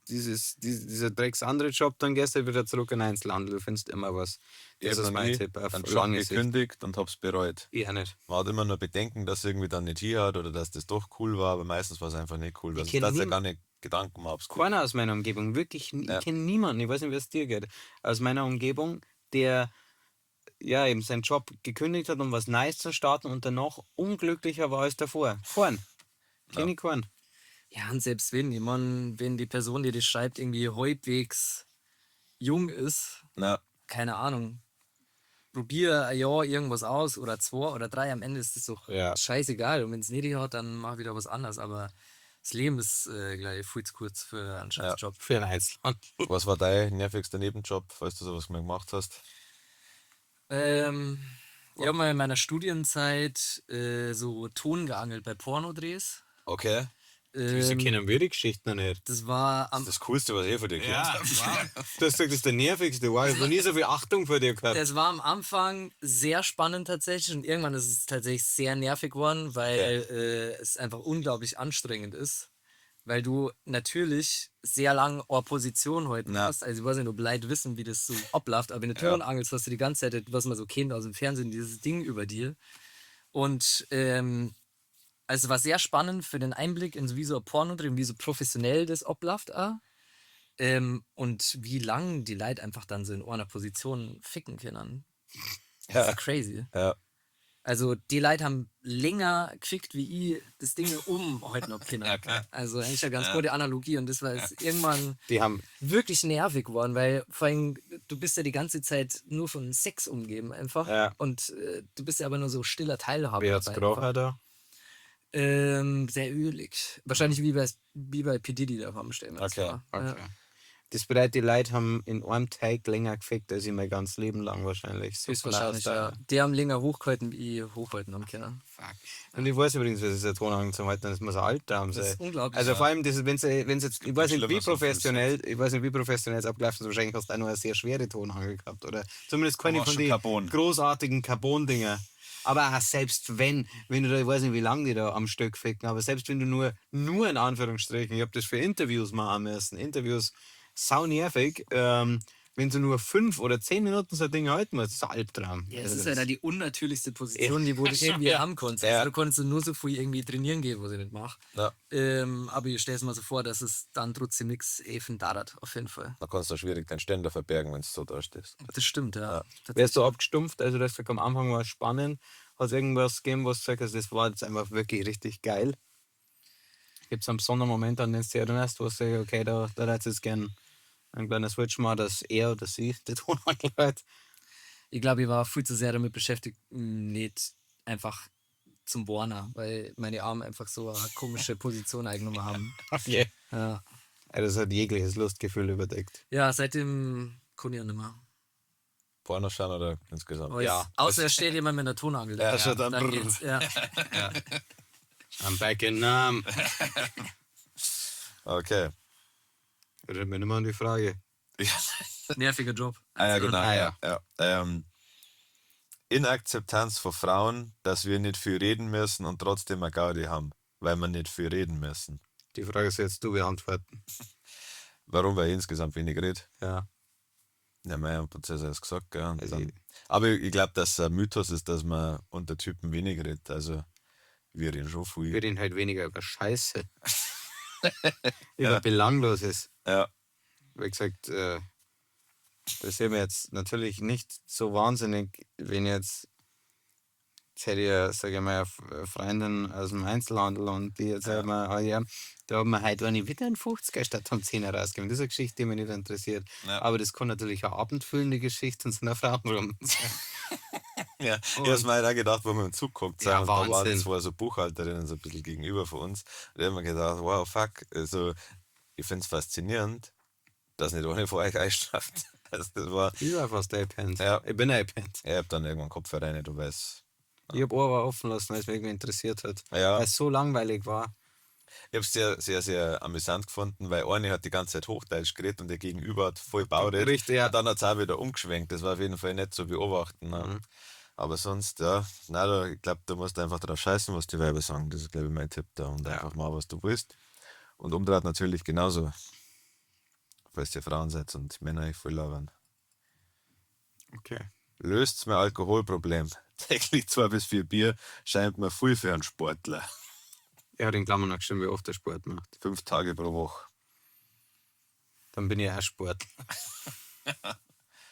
dieser drecks andere Job, dann gehst du wieder zurück in den Einzelhandel. Du findest immer was. Ich Das hab ist noch mein nie Tipp auf einen Job lange Sicht. gekündigt und hab's bereut. Ich auch nicht. Man hat immer nur Bedenken, dass irgendwie dann nicht hier hat oder dass das doch cool war, aber meistens war es einfach nicht cool. Also, kenn dass ja niemand- gar nicht Gedanken machen, ob's cool Keiner aus meiner Umgebung, wirklich, ich Ja. kenne niemanden, ich weiß nicht, wie es dir geht, aus meiner Umgebung, der ja eben seinen Job gekündigt hat, um was Neues zu starten und danach unglücklicher war als davor. Keinen. Kenn ich keinen. Ja, und selbst wenn, ich mein, wenn die Person, die das schreibt, irgendwie halbwegs jung ist, Na, keine Ahnung, probier ein Jahr irgendwas aus oder zwei oder drei, am Ende ist das doch Ja. scheißegal. Und wenn es nicht hat, dann mach wieder was anderes. Aber das Leben ist gleich viel zu kurz für einen Scheißjob. Für einen Einzelhandel. was war dein nervigster Nebenjob, falls du sowas mal gemacht hast? Ich habe mal in meiner Studienzeit so Ton geangelt bei Pornodrehs. Okay. Wieso kennen wir die Geschichte noch nicht? Das war am Das Coolste, was ich von dir gehört habe. Du hast gesagt, das ist der nervigste. Wow, ich habe noch nie so viel Achtung vor dir gehabt. Das war am Anfang sehr spannend tatsächlich und irgendwann ist es tatsächlich sehr nervig geworden, weil es einfach unglaublich anstrengend ist, weil du natürlich sehr lang eine Position heute Ja. hast. Also ich weiß nicht, ob Leute wissen, wie das so abläuft, aber wenn du Ton angelst, hast du die ganze Zeit, was man so kennt aus dem Fernsehen, dieses Ding über dir. Und also es war sehr spannend für den Einblick in so wie so ein Porno drin, wie so professionell das abläuft auch. Und wie lang die Leute einfach dann so in einer Position ficken können. Das ist crazy. Ja. Also die Leute haben länger gefickt, wie ich das Ding um heute noch können. Also eigentlich eine ganz gute Analogie und das war jetzt irgendwann Die haben wirklich nervig geworden, weil vor allem du bist ja die ganze Zeit nur von Sex umgeben einfach Ja. und du bist ja aber nur so stiller Teilhaber. Wer hat's dabei geraucht einfach. da? Sehr ölig. Wahrscheinlich wie bei P. Diddy da am Stellen. Okay, Ja. Das bedeutet, die Leute haben in einem Teig länger gefickt, als ich mein ganzes Leben lang wahrscheinlich. So Höchstwahrscheinlich, klar ja. ist da. Die haben länger hochgehalten, wie ich hochhalten haben können. Fuck. Und ich weiß übrigens, was ist der Tonhang zum Halten, das muss ein Albtraum sein. Das ist unglaublich. Also vor allem, das, wenn's, wenn's jetzt, ich weiß nicht, wie Schlimmer so professionell, ich weiß nicht, wie professionell es abgelaufen ist, wahrscheinlich hast du auch noch eine sehr schwere Tonhangel gehabt, oder zumindest keine War von schon den Carbon. großartigen Carbon-Dinger. Aber auch selbst wenn du da, ich weiß nicht, wie lange die da am Stück ficken, aber selbst wenn du nur in Anführungsstrichen, ich habe das für Interviews machen müssen, Interviews, sau nervig, wenn du nur 5 oder 10 Minuten so ein Ding halten musst, das ist ein Albtraum. Ja, es Also ist das- ja da die unnatürlichste Position, die wo du irgendwie haben konntest. Also, du konntest nur so viel irgendwie trainieren gehen, was ich nicht mache. Ja. Aber ich stelle es mir so vor, dass es dann trotzdem nichts eben dauert, auf jeden Fall. Da kannst du auch schwierig deinen Ständer verbergen, wenn du so da stehst. Das stimmt, ja. Wärst du abgestumpft? Also, du hast gesagt, am Anfang war es spannend. Hat es irgendwas gegeben, was du gesagt hast, das war jetzt einfach wirklich richtig geil? Gibt es einen besonderen Moment, an den du dich erinnerst, wo du sagst, okay, da hättest du jetzt gern einen kleinen Switch mal, dass er oder sie den Ton hat. Ich glaube, ich war viel zu sehr damit beschäftigt, nicht einfach zum Warner, weil meine Arme einfach so eine komische Position eingenommen haben. Okay. Ja, Also, das hat jegliches Lustgefühl überdeckt. ja seitdem kann ich auch nicht mehr. Porno schauen oder insgesamt? Aber Ja. es- Außer es steht jemand mit einer Tonangel. Ja, schon dann. dann geht's, ja. I'm back in Nam. Okay. Erinnert mich nicht mehr an die Frage. Ja. Nerviger Job. Ah ja, genau. Ah, ja. Ja. Inakzeptanz von Frauen, dass wir nicht viel reden müssen und trotzdem eine Gaudi haben, weil wir nicht viel reden müssen. Die Frage ist jetzt du beantworten. Warum? Weil ich insgesamt wenig rede. Ja. Ja, mein Prozess hat es gesagt, gell? Und Also dann, ich- aber ich glaube, dass es ein Mythos ist, dass man unter Typen wenig redet. Also wir reden schon viel. Wir reden halt weniger über Scheiße. Über Belangloses. Ja. Wie gesagt, das sehen wir jetzt natürlich nicht so wahnsinnig, wenn jetzt, jetzt hätte ich ja, sage ich mal, eine Freundin aus dem Einzelhandel und die jetzt ja. Mal, ah ja, da haben wir heute eine wieder einen 50er statt einen 10er rausgegeben. Das ist eine Geschichte, die mich nicht interessiert. Ja. Aber das kann natürlich eine abendfüllende Geschichte in so einer Frauenrunde sein. Ja, ich hab's mir halt auch gedacht, wo wir im Zug geguckt sind. Ja, und da waren Wahnsinn. zwei so Buchhalterinnen so ein bisschen gegenüber von uns. Und ich hab mir gedacht, wow, fuck. Also, ich find's faszinierend, dass nicht eine von euch einschlaft. Also, das war, Ich war fast eingepennt. Ja. Ich bin eingepennt. ich hab dann irgendwann Kopf rein, du weißt. Ich hab Ohr offen lassen, weil es mich irgendwie interessiert hat. Ja. Weil es so langweilig war. Ich hab's sehr, sehr, sehr amüsant gefunden, weil eine hat die ganze Zeit Hochdeutsch geredet und der Gegenüber hat voll baudet. Richtig, ja. Und dann hat's auch wieder umgeschwenkt. Das war auf jeden Fall nett zu beobachten. Ne? Mhm. Aber sonst, ja, nein, da, ich glaube, du musst einfach drauf scheißen, was die Weiber sagen. Das ist, glaube ich, mein Tipp da. Und einfach mal, was du willst. Und umdreht natürlich genauso. Falls ihr Frauen seid und Männer euch voll labern. Okay. Löst's mein Alkoholproblem. Täglich 2 bis 4 Bier scheint mir viel für einen Sportler. Er hat in Klammern noch geschrieben, wie oft er Sport macht. 5 Tage pro Woche. Dann bin ich auch Sportler.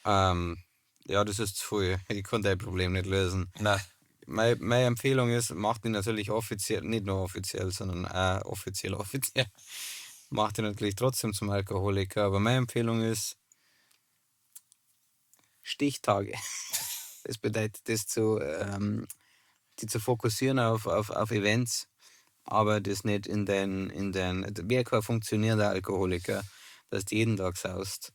Ja, das ist zu viel. Ich kann dein Problem nicht lösen. Nein. Meine Empfehlung ist, macht ihn natürlich offiziell, nicht nur offiziell, sondern auch offiziell, offiziell. Macht ihn natürlich trotzdem zum Alkoholiker. Aber meine Empfehlung ist Stichtage. Das bedeutet, die zu fokussieren auf Events, aber das nicht in den, wer kein funktionierender Alkoholiker, dass du jeden Tag saust.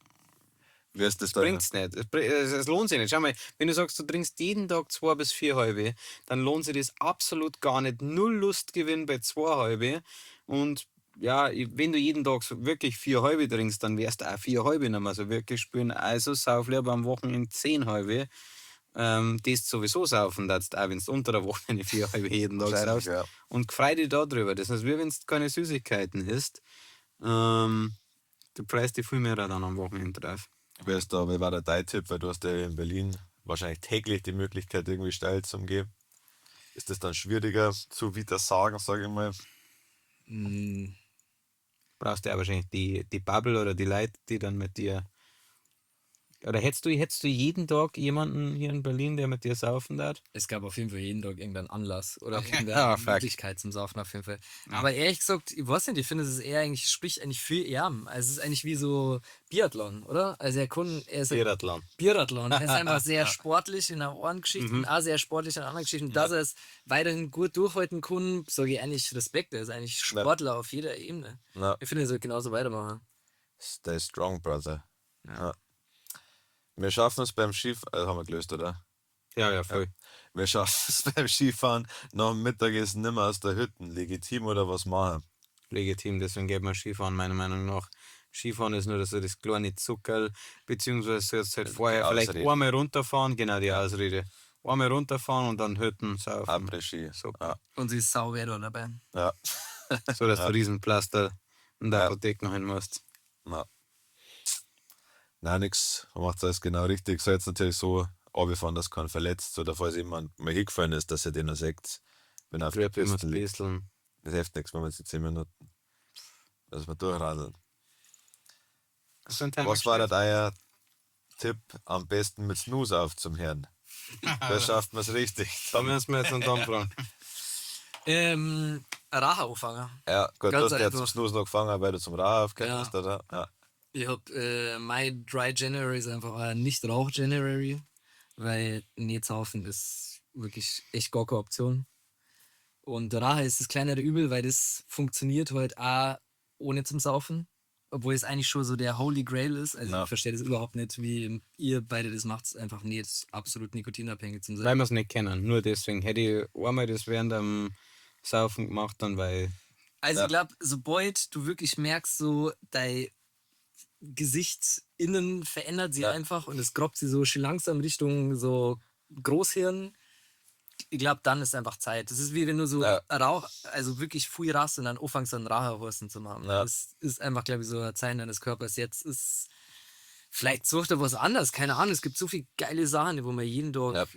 Wie ist das dann? Bringt's nicht. Es lohnt sich nicht. Schau mal, wenn du sagst, du trinkst jeden Tag 2 bis 4 halbe, dann lohnt sich das absolut gar nicht. Null Lustgewinn bei 2 halbe. Und ja, wenn du jeden Tag so wirklich 4 halbe trinkst, dann wirst du auch 4 halbe nicht mehr so wirklich spüren. Also sauf lieber am Wochenende 10 halbe. Das sowieso saufen darfst, auch wenn du unter der Woche eine 4 halbe jeden Tag Wahrscheinlich, saufst. ja. Und freu dich da drüber. Das ist wie wenn du keine Süßigkeiten isst. Du freust dich viel mehr dann am Wochenende drauf. Wer ist da, wer war der dein Tipp? Weil du hast ja in Berlin wahrscheinlich täglich die Möglichkeit, irgendwie steil zu gehen. Ist das dann schwieriger zu widersagen, sag ich mal? Brauchst du ja wahrscheinlich die Bubble oder die Leute, die dann mit dir. Oder hättest du jeden Tag jemanden hier in Berlin, der mit dir saufen darf? Es gab auf jeden Fall jeden Tag irgendeinen Anlass oder irgendeine Ah, fuck. Möglichkeit zum Saufen auf jeden Fall. Aber ehrlich gesagt, ich weiß nicht, ich finde, es ist eher eigentlich, spricht eigentlich für ihn. Also es ist eigentlich wie so Biathlon, oder? Also er kann, er ist Biathlon. Biathlon. Er ist einfach sehr sportlich in der einen Geschichte und auch sehr sportlich in anderen Geschichten. Dass er es weiterhin gut durchhalten kann, sage ich eigentlich Respekt. Er ist eigentlich Sportler auf jeder Ebene. Ja. Ich finde, er sollte genauso weitermachen. Stay strong, brother. Ja. Wir schaffen es beim Skifahren, haben wir gelöst, oder? Ja, ja, voll. Wir schaffen es beim Skifahren nach dem Mittagessen nimmer aus der Hütte. Legitim oder was machen? Legitim, deswegen geht man Skifahren, meiner Meinung nach. Skifahren ist nur so das kleine Zuckerl, beziehungsweise sollst du halt vorher Die vielleicht Ausrede. einmal runterfahren, genau die Ausrede. Einmal runterfahren und dann Hütten saufen. Après-Ski. Super. Ja. Und sie ist sauber dabei. Ja. So, dass du Riesenpflaster in der Apotheke noch hin musst. Na. Nein, nix. Man macht alles genau richtig. So jetzt natürlich so, runterfahren, dass keiner verletzt oder falls jemand mal hingefallen ist, dass er den noch sieht, wenn er auf der Trüb immer Piste ein liegt. bisschen. Das hilft nichts, wenn man jetzt die 10 Minuten. Dass wir durchradeln. Hast du einen Timer Was war gestellt? da euer Tipp, am besten mit Snooze auf zum Herrn? Da schafft man es richtig. Da müssen wir jetzt einen Tom fragen. Rache anfangen. Ja, gut, Ganz du hast ja zum einfach. Snooze noch gefangen, weil du zum Raha aufgehört Ja. hast, oder? Ja. Ich hab, mein Dry January ist einfach ein Nicht-Rauch-January, weil nicht saufen ist wirklich echt gar keine Option. Und Rache ist das kleinere Übel, weil das funktioniert halt auch ohne zum Saufen, obwohl es eigentlich schon so der Holy Grail ist. Also Ja. ich verstehe das überhaupt nicht, wie ihr beide das macht, einfach nicht absolut nikotinabhängig zu sein. Weil wir es nicht kennen. Nur deswegen. Hätte ich einmal das während dem Saufen gemacht, dann weil. Also ich glaube, sobald du wirklich merkst, so dein Gesicht innen verändert sie einfach und es grobt sie so schön langsam Richtung so Großhirn. Ich glaube, dann ist einfach Zeit. Das ist wie wenn du so Rauch, also wirklich viel rauchst und dann anfängst, einen Raucherhusten zu machen. Das ist einfach, glaube ich, so ein Zeichen deines Körpers. Jetzt ist vielleicht sucht er was anderes, keine Ahnung. Es gibt so viele geile Sachen, wo man jeden Tag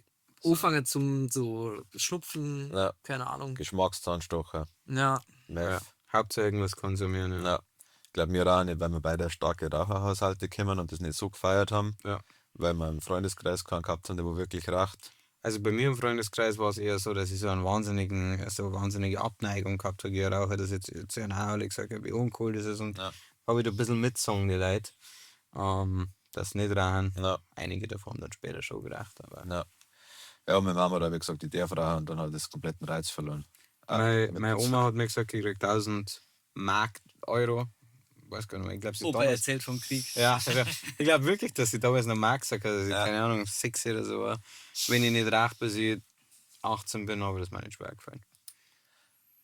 anfangen zum so Schnupfen, keine Ahnung. Geschmackszahnstocher. Ja. Meth. Ja. Hauptsache irgendwas konsumieren. Ja. Ja. Ich glaube, wir auch nicht, weil wir beide starke Raucherhaushalte kommen und das nicht so gefeiert haben, weil wir im Freundeskreis keinen gehabt haben, der wo wirklich raucht. Also bei mir im Freundeskreis war es eher so, dass ich so eine wahnsinnige Abneigung gehabt habe gegen Raucher, dass ich zu einer alle gesagt habe, wie uncool das ist und habe ich da ein bisschen mitgesungen, die Leute, dass sie nicht rauchen. Einige davon haben dann später schon geraucht, aber Ja. Ja, meine Mama hat gesagt, ich darf rauchen und dann hat das kompletten Reiz verloren. Meine Oma hat mir gesagt, ich krieg 1000 Mark, Euro. Weiß gar nicht mehr. Ich glaub, sie Opa damals erzählt vom Krieg. Ja, also, ich glaub wirklich, dass sie damals noch Mark gesagt hat, dass ich, keine Ahnung, 6 oder so war. Wenn ich nicht rauche, bis ich 18 bin, aber das ist mir nicht schwer gefallen.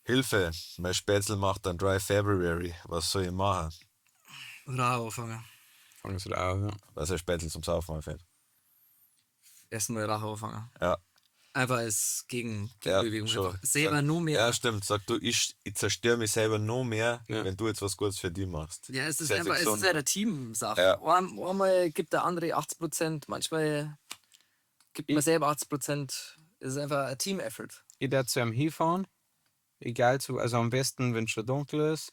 Hilfe, mein Spätzl macht dann Dry February. Was soll ich machen? Rauch anfangen. Fangen sie da auf, ja. Was ein Spätzl zum Saufen anfängt. Erstmal Rauch anfangen. Ja. Einfach als Ja, Gegenbewegung. schon. Einfach selber nur mehr. Ja, stimmt. Sag du, ich zerstöre mich selber noch mehr, wenn du jetzt was Gutes für dich machst. Ja, es ist Sehr, sehr einfach, es ist gesund. ja eine Teamsache. Ja. Einmal gibt der andere 80%, manchmal gibt man selber 80%. Es ist einfach ein Team-Effort. Ich darf zu einem hinfahren, egal zu, also am besten, wenn es schon dunkel ist,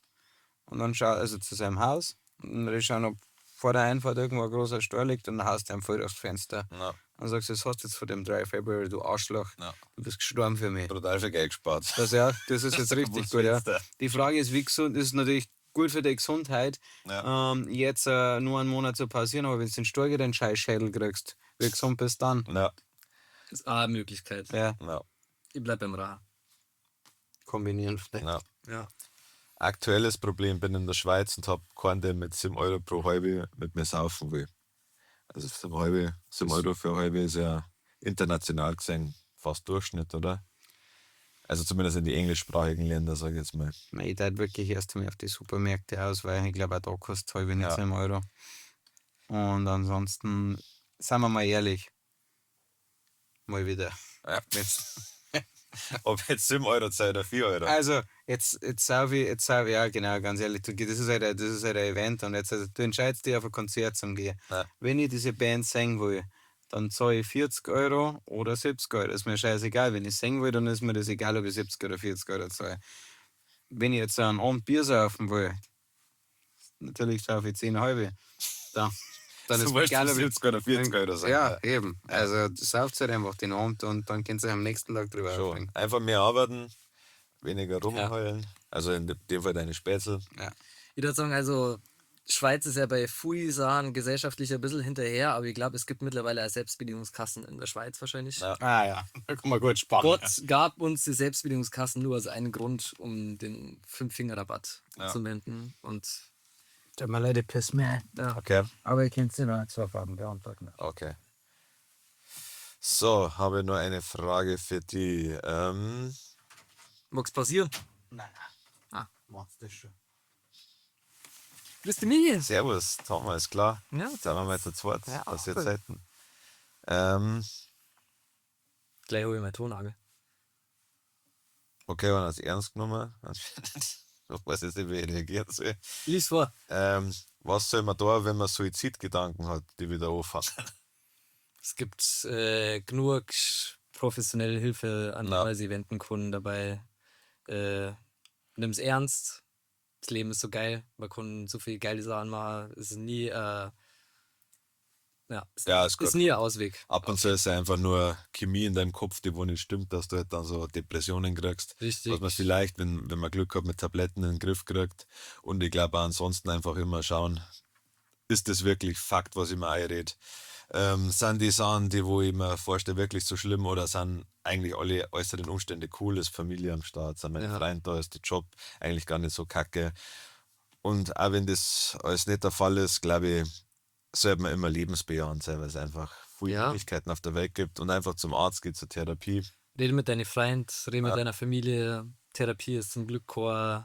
und dann schau, also zu seinem Haus, und dann schauen, ob vor der Einfahrt irgendwo ein großer Stall liegt, und dann haust du ihm voll aufs Fenster. Ja. Und sagst, das hast du jetzt von dem 3 February, du Arschloch, du bist gestorben für mich. Brutal viel Geld gespart. Das, ja, das ist jetzt richtig gut, ja. Die Frage ist, wie gesund, das ist natürlich gut für die Gesundheit, jetzt nur einen Monat zu pausieren, aber wenn du den Stall den Scheißschädel kriegst, wie gesund bist du dann? Ja. Das ist auch eine Möglichkeit. Ja. Ja. Ich bleib beim Rauchen. Kombinieren vielleicht. Ja. Ja. Aktuelles Problem, bin in der Schweiz und hab keinen, der mit 7 Euro pro halbe mit mir saufen will. Also 7 Euro für halbe ist ja international gesehen fast Durchschnitt, oder? Also zumindest in die englischsprachigen Länder, sag ich jetzt mal. Nein, ich tät wirklich erst einmal auf die Supermärkte ausweichen. Ich glaub, auch da kostet halbe nicht 7 Euro. Und ansonsten, seien wir mal ehrlich, mal wieder. Ja. Jetzt. Ob jetzt 7 Euro zahlt oder 4 Euro. Also, jetzt sauf ich, jetzt sauf ich, ja, genau, ganz ehrlich, du, das ist halt ein, das ist halt ein Event und jetzt, also, du entscheidest dich auf ein Konzert zum Gehen. Ja. Wenn ich diese Band singen will, dann zahle ich 40 Euro oder 70 Euro. Ist mir scheißegal. Wenn ich singen will, dann ist mir das egal, ob ich 70 oder 40 Euro zahle. Wenn ich jetzt einen Abend Bier saufen will, natürlich saufe ich 10 halbe. Dann Du ist mir weißt, egal, ob ich 70 oder 40 Euro sein. Ja, eben. Also, du saufst halt einfach den Abend und dann kannst du am nächsten Tag drüber Schon. aufregen. Einfach mehr arbeiten, weniger rumheulen. Also in dem Fall deine Spätzle. Ja. Ich würde sagen, also Schweiz ist ja bei Fui-Sachen gesellschaftlich ein bisschen hinterher, aber ich glaube, es gibt mittlerweile auch Selbstbedienungskassen in der Schweiz wahrscheinlich. Ja. Ah ja, da kann man gut sparen. Gott gab uns die Selbstbedienungskassen nur als einen Grund, um den 5-Finger-Rabatt zu wenden. Und Tut mir leid, ich piss mir ein. ja. Okay. Aber ich kenn's nicht noch 2 Fragen beantworten. Okay. So, habe ich noch eine Frage für dich. Magst passieren? Nein. Ah. Machst das schon. Grüß dich, Michi. Servus, Tom, alles klar? Ja. Jetzt sind wir mal zu zweit, Ja, aus cool. Zeiten. Gleich hole ich meinen Tonagel. Okay, wenn er es ernst genommen. Ich weiß jetzt nicht, wie ich reagieren soll. Lies vor. Was soll man da, wenn man Suizidgedanken hat, die wieder anfangen? Es gibt genug professionelle Hilfe, an die man sich wenden kann dabei. Nimm's ernst. Das Leben ist so geil. Man kann so viele geile Sachen machen. Es ist nie, ja, es Ja, ist gut. ist nie ein Ausweg. Ab und zu ist es einfach nur Chemie in deinem Kopf, die wo nicht stimmt, dass du halt dann so Depressionen kriegst. Richtig. Was man vielleicht, wenn man Glück hat, mit Tabletten in den Griff kriegt. Und ich glaube auch ansonsten einfach immer schauen, ist das wirklich Fakt, was ich mir einrede? Sind die Sachen, die wo ich mir vorstelle, wirklich so schlimm oder sind eigentlich alle äußeren Umstände cool? Ist Familie am Start, sind meine Freunde da, ist der Job eigentlich gar nicht so kacke. Und auch wenn das alles nicht der Fall ist, glaube ich, sollte man immer lebensbejahend sein, weil es einfach viele Möglichkeiten auf der Welt gibt und einfach zum Arzt geht, zur Therapie. Rede mit deinen Freunden, rede mit deiner Familie. Therapie ist zum Glück kein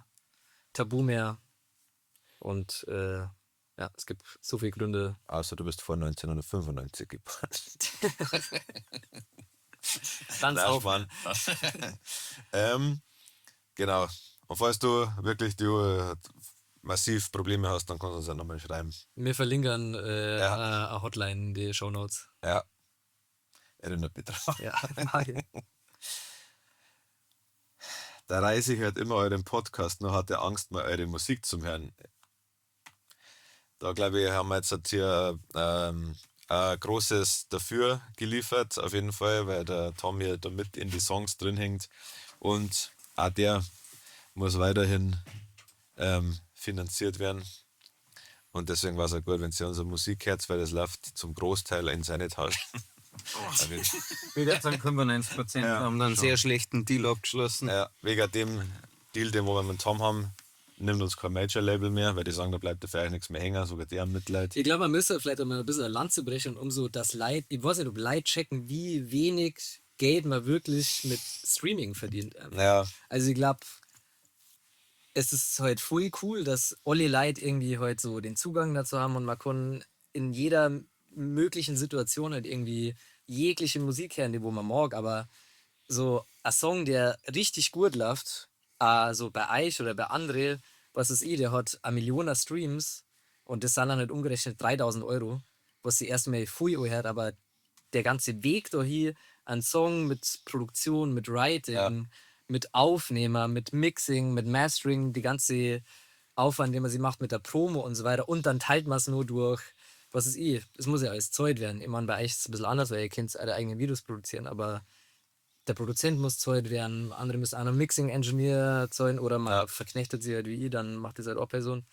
Tabu mehr. Und Ja, es gibt so viele Gründe. Außer du bist vor 1995 geboren. Dann Nein, auf. Schmarrn. Genau. Und falls du wirklich massiv Probleme hast, dann kannst du uns ja nochmal schreiben. Wir verlinken Ja. eine Hotline in die Shownotes. Ja. Erinnert mich dran. Ja, mach ich. Der Reisi hört immer euren Podcast, nur hat er Angst, mal eure Musik zu hören. Da glaube ich, haben wir jetzt halt hier ein großes Dafür geliefert, auf jeden Fall, weil der Tom hier da mit in die Songs drin hängt. Und auch der muss weiterhin finanziert werden. Und deswegen war es auch gut, wenn sie unsere Musik hört, weil das läuft zum Großteil in seine Tasche. Auf jeden Fall. Ich würde sagen, 95% haben dann einen sehr schlechten Deal abgeschlossen. Ja, wegen dem Deal, den wir mit Tom haben, nimmt uns kein Major-Label mehr, weil die sagen, da bleibt für euch nichts mehr hängen, sogar die haben Mitleid. Ich glaube, man müsste vielleicht auch mal ein bisschen eine Lanze brechen, um so das Leid, ich weiß nicht, ob Leid checken, wie wenig Geld man wirklich mit Streaming verdient. Ja, Also ich glaube, es ist halt voll cool, dass alle Leute irgendwie halt so den Zugang dazu haben und man kann in jeder möglichen Situation halt irgendwie jegliche Musik hören, die wo man mag, aber so ein Song, der richtig gut läuft, also bei euch oder bei André, was ist ich, der hat 1 Million Streams und das sind dann halt umgerechnet 3000 Euro, was sie erstmal viel anhört, aber der ganze Weg da hier, ein Song mit Produktion, mit Writing, mit Aufnehmer, mit Mixing, mit Mastering, die ganze Aufwand, den man sie macht mit der Promo und so weiter und dann teilt man es nur durch, was ist ich, es muss ja alles Zeug werden. Ich meine, bei euch ist es ein bisschen anders, weil ihr könnt eure eigenen Videos produzieren, aber der Produzent muss Zeug werden, andere müssen einen Mixing-Engineer zahlen oder man verknechtet sie halt wie ich, dann macht das halt auch Person.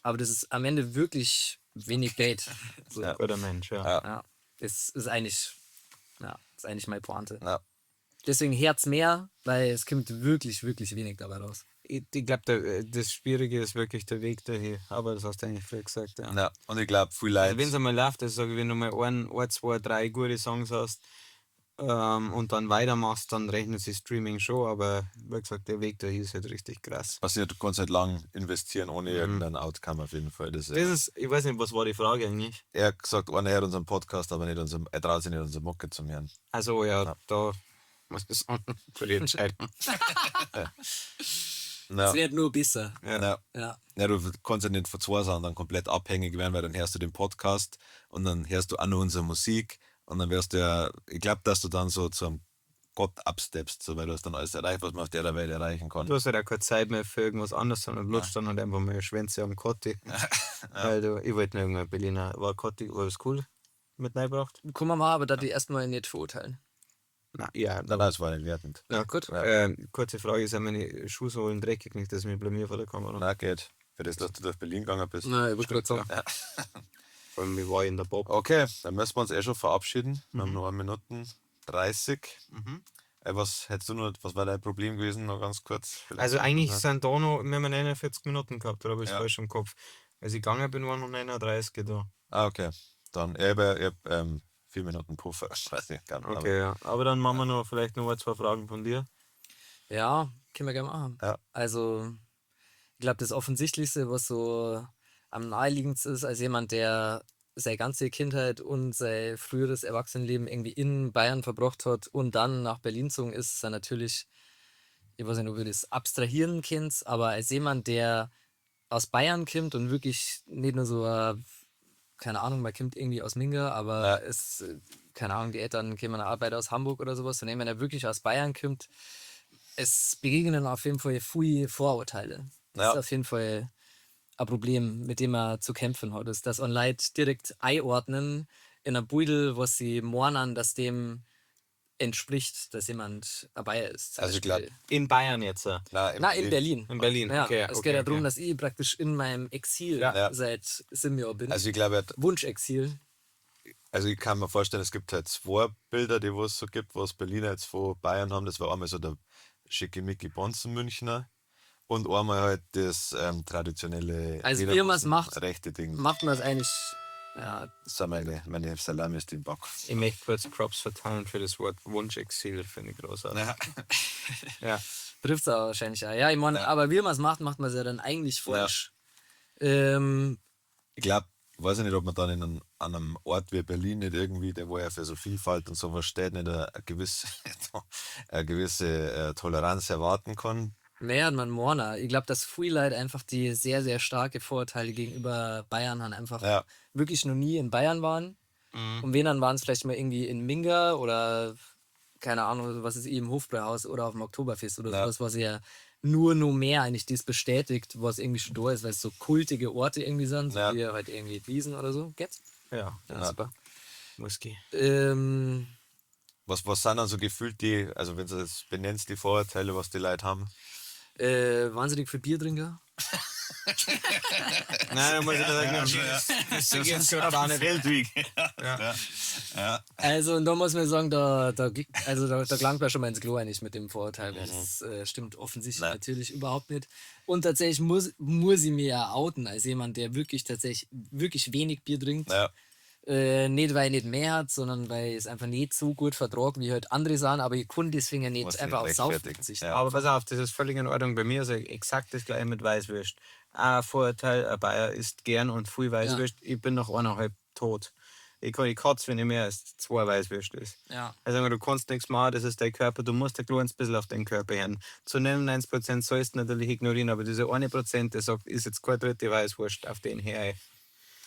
Aber das ist am Ende wirklich wenig Geld. So, Ja. Guter Mensch, ja. Ja. ja. Das ist eigentlich, ja, ist eigentlich meine Pointe. ja. Deswegen Herz mehr, weil es kommt wirklich, wirklich wenig dabei raus. Ich glaube, das Schwierige ist wirklich der Weg dahin. Aber das hast du eigentlich früher gesagt, ja. ja. Und ich glaube, viel Also Leid. wenn es einmal läuft, also sag ich, wenn du mal ein, 2, 3 gute Songs hast und dann weitermachst, dann rechnet sich Streaming schon, aber wie gesagt, der Weg dahin ist halt richtig krass. Passiert, du kannst halt lang investieren ohne irgendeinen Outcome auf jeden Fall. Das, Das ist, ich weiß nicht, was war die Frage eigentlich? er hat gesagt, einer hört unseren Podcast, aber nicht unseren, er traut sich nicht, unsere Mucke zu hören. Also ja, da muss ich sagen, gute Entscheidung. Ja. Es wird nur besser. Ja. Ja. Ja, du kannst ja nicht von zwei Sachen dann komplett abhängig werden, weil dann hörst du den Podcast und dann hörst du auch noch unsere Musik und dann wirst du ja, ich glaube, dass du dann so zum Gott absteppst, so, weil du hast dann alles erreicht, was man auf der Welt erreichen kann. Du hast halt auch keine Zeit mehr für irgendwas anderes, sondern lutscht dann halt einfach mal Schwänze am Kotti. Weil du, ich wollte noch irgendein Berliner, war Kotti, war das cool mit reingebracht? Gucken wir mal, aber da die erstmal nicht verurteilen. Nein, ja, Nein, nein, es war nicht wertend. Ja, gut. Ja. Kurze Frage, sind meine Schuhsohlen dreckig, nicht, dass ich mich blamier vor der Kamera? Na, geht. Für das, dass du durch Berlin gegangen bist. Na, ich wollte gerade sagen. Vor allem, ich war in der Bob. Okay, dann müssen wir uns eh schon verabschieden. Wir haben noch 1 Minute 30. Was hättest du noch, was war dein Problem gewesen, noch ganz kurz? Vielleicht? Also eigentlich sind da noch, wir haben 49 Minuten gehabt, oder habe ich Ja. falsch im Kopf? Als ich gegangen bin, waren noch 39 da. Ah, okay. Dann, ich hab 4 Minuten Puffer. Weiß nicht, gar nicht. aber- Okay, ja. Aber dann machen wir noch vielleicht noch ein, zwei Fragen von dir. Ja, können wir gerne machen. Ja. Also, ich glaube, das Offensichtlichste, was so am naheliegendsten ist, als jemand, der seine ganze Kindheit und sein früheres Erwachsenenleben irgendwie in Bayern verbracht hat und dann nach Berlin gezogen ist, ist er natürlich, ich weiß nicht, ob ihr das abstrahieren könnt, aber als jemand, der aus Bayern kommt und wirklich nicht nur so, keine Ahnung, man kommt irgendwie aus Minga, aber es, keine Ahnung, die Eltern kämen Arbeit aus Hamburg oder sowas, sondern wenn er wirklich aus Bayern kommt, es begegnen auf jeden Fall viele Vorurteile. Das Ja. ist auf jeden Fall ein Problem, mit dem er zu kämpfen hat. Ist, dass online direkt einordnen in einer Beutel, was sie mornen, dass dem entspricht, dass jemand dabei ist. zum Also ich glaub- Beispiel. In Bayern jetzt. Nein, Na, in Berlin. In Berlin, Ja, okay. es okay, geht ja darum, okay. dass ich praktisch in meinem Exil Ja. seit 7 Jahren bin. Also ich glaube, Wunschexil. also ich kann mir vorstellen, es gibt halt zwei Bilder, die wo es so gibt, was Berliner jetzt von Bayern haben. Das war einmal so der schickimicki Bonzen Münchner und einmal halt das traditionelle Also wie Lederhosen- man's macht, rechte Ding. Macht man es eigentlich, ja, Das sind meine Salami ist im Back. Ich möchte kurz Props verteilen für das Wort Wunschexil, finde ich großartig. Ja. Ja. trifft es auch wahrscheinlich auch. Ja, ich meine, aber wie man es macht, macht man es ja dann eigentlich falsch. Ich glaube, Weiß ich nicht, ob man dann an einem Ort wie Berlin nicht irgendwie, der wo ja für so Vielfalt und sowas steht, nicht eine gewisse Toleranz erwarten kann. Mehr hat man Morner. Ich glaube, dass viele Leute einfach die sehr, sehr starke Vorurteile gegenüber Bayern haben, einfach wirklich noch nie in Bayern waren. Und wenn, dann waren es vielleicht mal irgendwie in Minga oder keine Ahnung, was ist im Hofbräuhaus oder auf dem Oktoberfest oder sowas, was ja nur noch mehr eigentlich das bestätigt, was irgendwie schon da ist, weil es so kultige Orte irgendwie sind, so wie halt irgendwie Wiesen oder so. Geht's? Ja. Ja, super. Muss gehen. Was sind dann so gefühlt die, also wenn du das benennst, die Vorurteile, was die Leute haben? Wahnsinnig viel Biertrinker. Nein, da muss ich sagen, das ist jetzt gerade gar nicht. Feldweg. Ja. Also, und da muss man sagen, da gelangt man schon mal ins Klo eigentlich mit dem Vorurteil, weil das stimmt offensichtlich Nein. natürlich überhaupt nicht. Und tatsächlich muss ich mir ja outen als jemand, der wirklich tatsächlich wirklich wenig Bier trinkt. Ja. Nicht, weil ich nicht mehr hat, sondern weil ich es einfach nicht so gut vertrage, wie halt andere sind, aber ich kann deswegen ja nicht Was einfach nicht auf Saufen rechtfertigen. verzichten. Ja. Aber pass auf, das ist völlig in Ordnung. Bei mir ist ja exakt das gleiche mit Weißwürst. Ein Vorurteil, ein Bayer isst gern und viel Weißwürst. Ich bin nach 1,5 tot. Ich kann nicht kotzen, wenn ich mehr als 2 Weißwürste isst. Ja. Also du kannst nichts machen, das ist dein Körper, du musst ein kleines bisschen auf deinen Körper hören. Zu 99% sollst du natürlich ignorieren, aber diese 1%, der sagt, ist jetzt keine dritte Weißwurst, auf den her.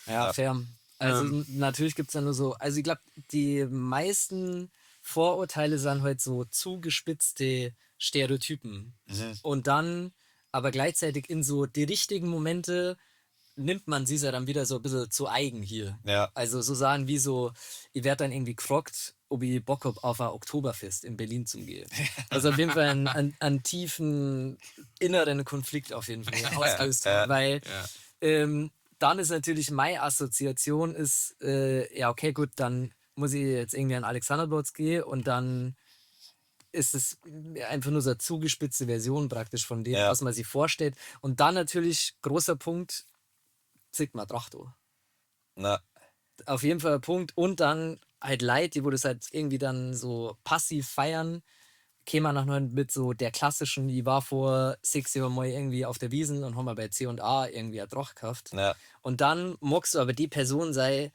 Ja, fair. Also natürlich gibt es da nur so, also ich glaube, die meisten Vorurteile sind halt so zugespitzte Stereotypen. Und dann, aber gleichzeitig in so die richtigen Momente nimmt man sie ja dann wieder so ein bisschen zu eigen hier. Ja. Also so sagen wie so, ich werde dann irgendwie gefragt, ob ich Bock hab, auf ein Oktoberfest in Berlin zu gehen. Also auf jeden Fall einen tiefen inneren Konflikt auf jeden Fall ausgelöst, weil dann ist natürlich meine Assoziation ist, ja okay, gut, dann muss ich jetzt irgendwie an Alexanderplatz gehen und dann ist es einfach nur so eine zugespitzte Version praktisch von dem, was man sich vorstellt. Und dann natürlich, großer Punkt, Sigma Trachto. Na. Auf jeden Fall ein Punkt. Und dann halt Leute, die wo das halt irgendwie dann so passiv feiern, käme man noch mit so der klassischen, die war vor 6 Jahren mal irgendwie auf der Wiesn und haben wir bei C&A irgendwie ein Troch gekauft. Ja. Und dann magst du aber die Person sei,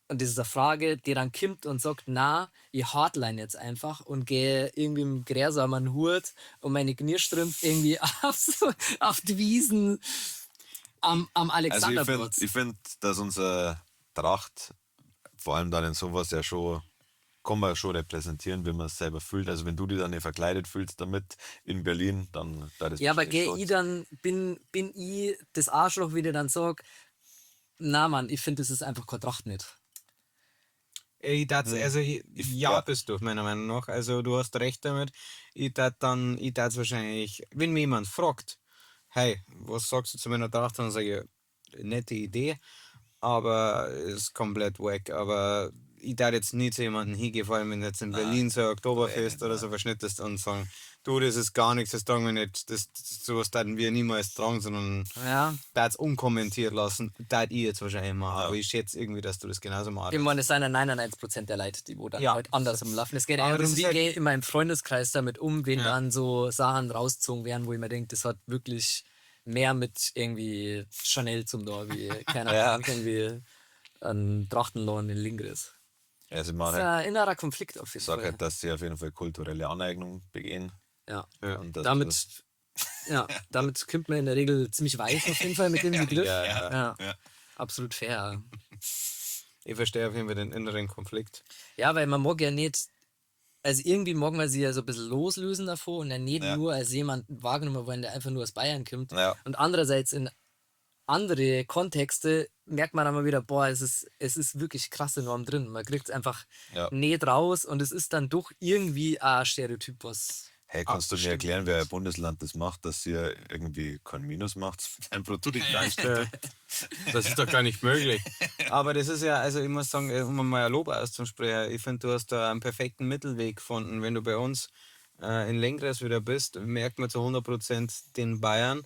und das ist eine Frage, die dann kommt und sagt, na, ich hardline jetzt einfach und gehe irgendwie im gräsamen Hut und meine Knierstrümpfe irgendwie auf die Wiesen am Also ich Alexanderplatz. find, dass unsere Tracht vor allem dann in sowas ja schon, kann man schon repräsentieren, wenn man es selber fühlt. Also wenn du dich dann nicht verkleidet fühlst damit in Berlin, dann da das Ja, aber bestimmt geh schon. ich dann, bin ich das Arschloch, wie der dann sagt, na Mann, ich finde, das ist einfach keine Tracht nicht. Ich tat, also ich, ja, ja. bist du, meiner Meinung nach. Also du hast recht damit. Ich tat dann, ich tat wahrscheinlich, wenn mir jemand fragt, hey, was sagst du zu meiner Tracht, dann sage ich, nette Idee, aber ist komplett wack. Aber ich darf jetzt nie zu jemandem hingehen, vor allem wenn du jetzt in Berlin so ein Oktoberfest oder so verschnittest und sagen, du, das ist gar nichts, das tragen wir nicht, das sowas würden wir niemals tragen, sondern darf's unkommentiert lassen, darf ich jetzt wahrscheinlich machen, aber ich schätze irgendwie, dass du das genauso machst. Ich meine, es sind ja 99% der Leute, die wo dann halt anders rumlaufen. Es geht Aber eher das darum, ist wie halt gehe ich in meinem Freundeskreis damit um, wenn dann so Sachen rausgezogen werden, wo ich mir denke, das hat wirklich mehr mit irgendwie Chanel zum Tor, wie, keine Ahnung, irgendwie ein Trachtenlohn in Lingris. Also ich Das ist meine, ein innerer Konflikt auf jeden ich sag Fall. halt, dass sie auf jeden Fall kulturelle Aneignung begehen. Ja. Und dass Damit, das- ja, damit kommt man in der Regel ziemlich weit auf jeden Fall mit dem Begriff. Ja, Ja. Absolut fair. Ich verstehe auf jeden Fall den inneren Konflikt. Ja, weil man mag ja nicht, also irgendwie mag man sich ja so ein bisschen loslösen davor und dann nicht nur als jemand wahrgenommen wollen, der einfach nur aus Bayern kommt. Ja. Und andererseits in andere Kontexte merkt man dann mal wieder, boah, es ist wirklich krass enorm drin. Man kriegt es einfach nicht raus und es ist dann doch irgendwie ein Stereotyp, was. Hey, kannst du mir erklären, wer ein Bundesland das macht, dass ihr irgendwie kein Minus macht mit deinem Produkt? Das ist doch gar nicht möglich. Aber das ist ja, also ich muss sagen, um mal ein Lob auszusprechen, ich finde, du hast da einen perfekten Mittelweg gefunden. Wenn du bei uns in Lenggries wieder bist, merkt man zu 100% den Bayern.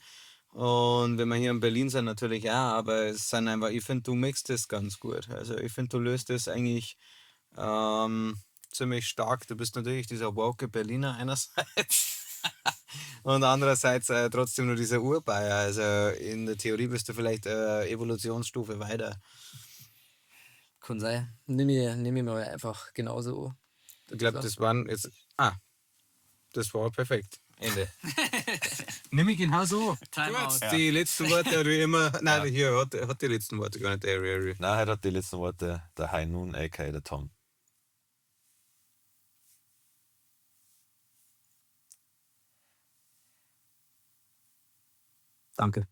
Und wenn wir hier in Berlin sind, natürlich auch, aber es sind einfach, ich finde, du mixt das ganz gut. Also ich finde, du löst das eigentlich ziemlich stark. Du bist natürlich dieser woke Berliner einerseits. Und andererseits trotzdem nur dieser Urbayer. Also in der Theorie bist du vielleicht Evolutionsstufe weiter. Kann sein. Nimm ich mal einfach genauso an. Ich glaube, das waren jetzt. Ah, das war perfekt. Ende. Nimm ich genau so. Time out. Die letzten Worte, wie immer. Nein, hier hat die letzten Worte gar nicht der Harry. Nein, heute hat die letzten Worte der High Noon, aka der Tom. Danke.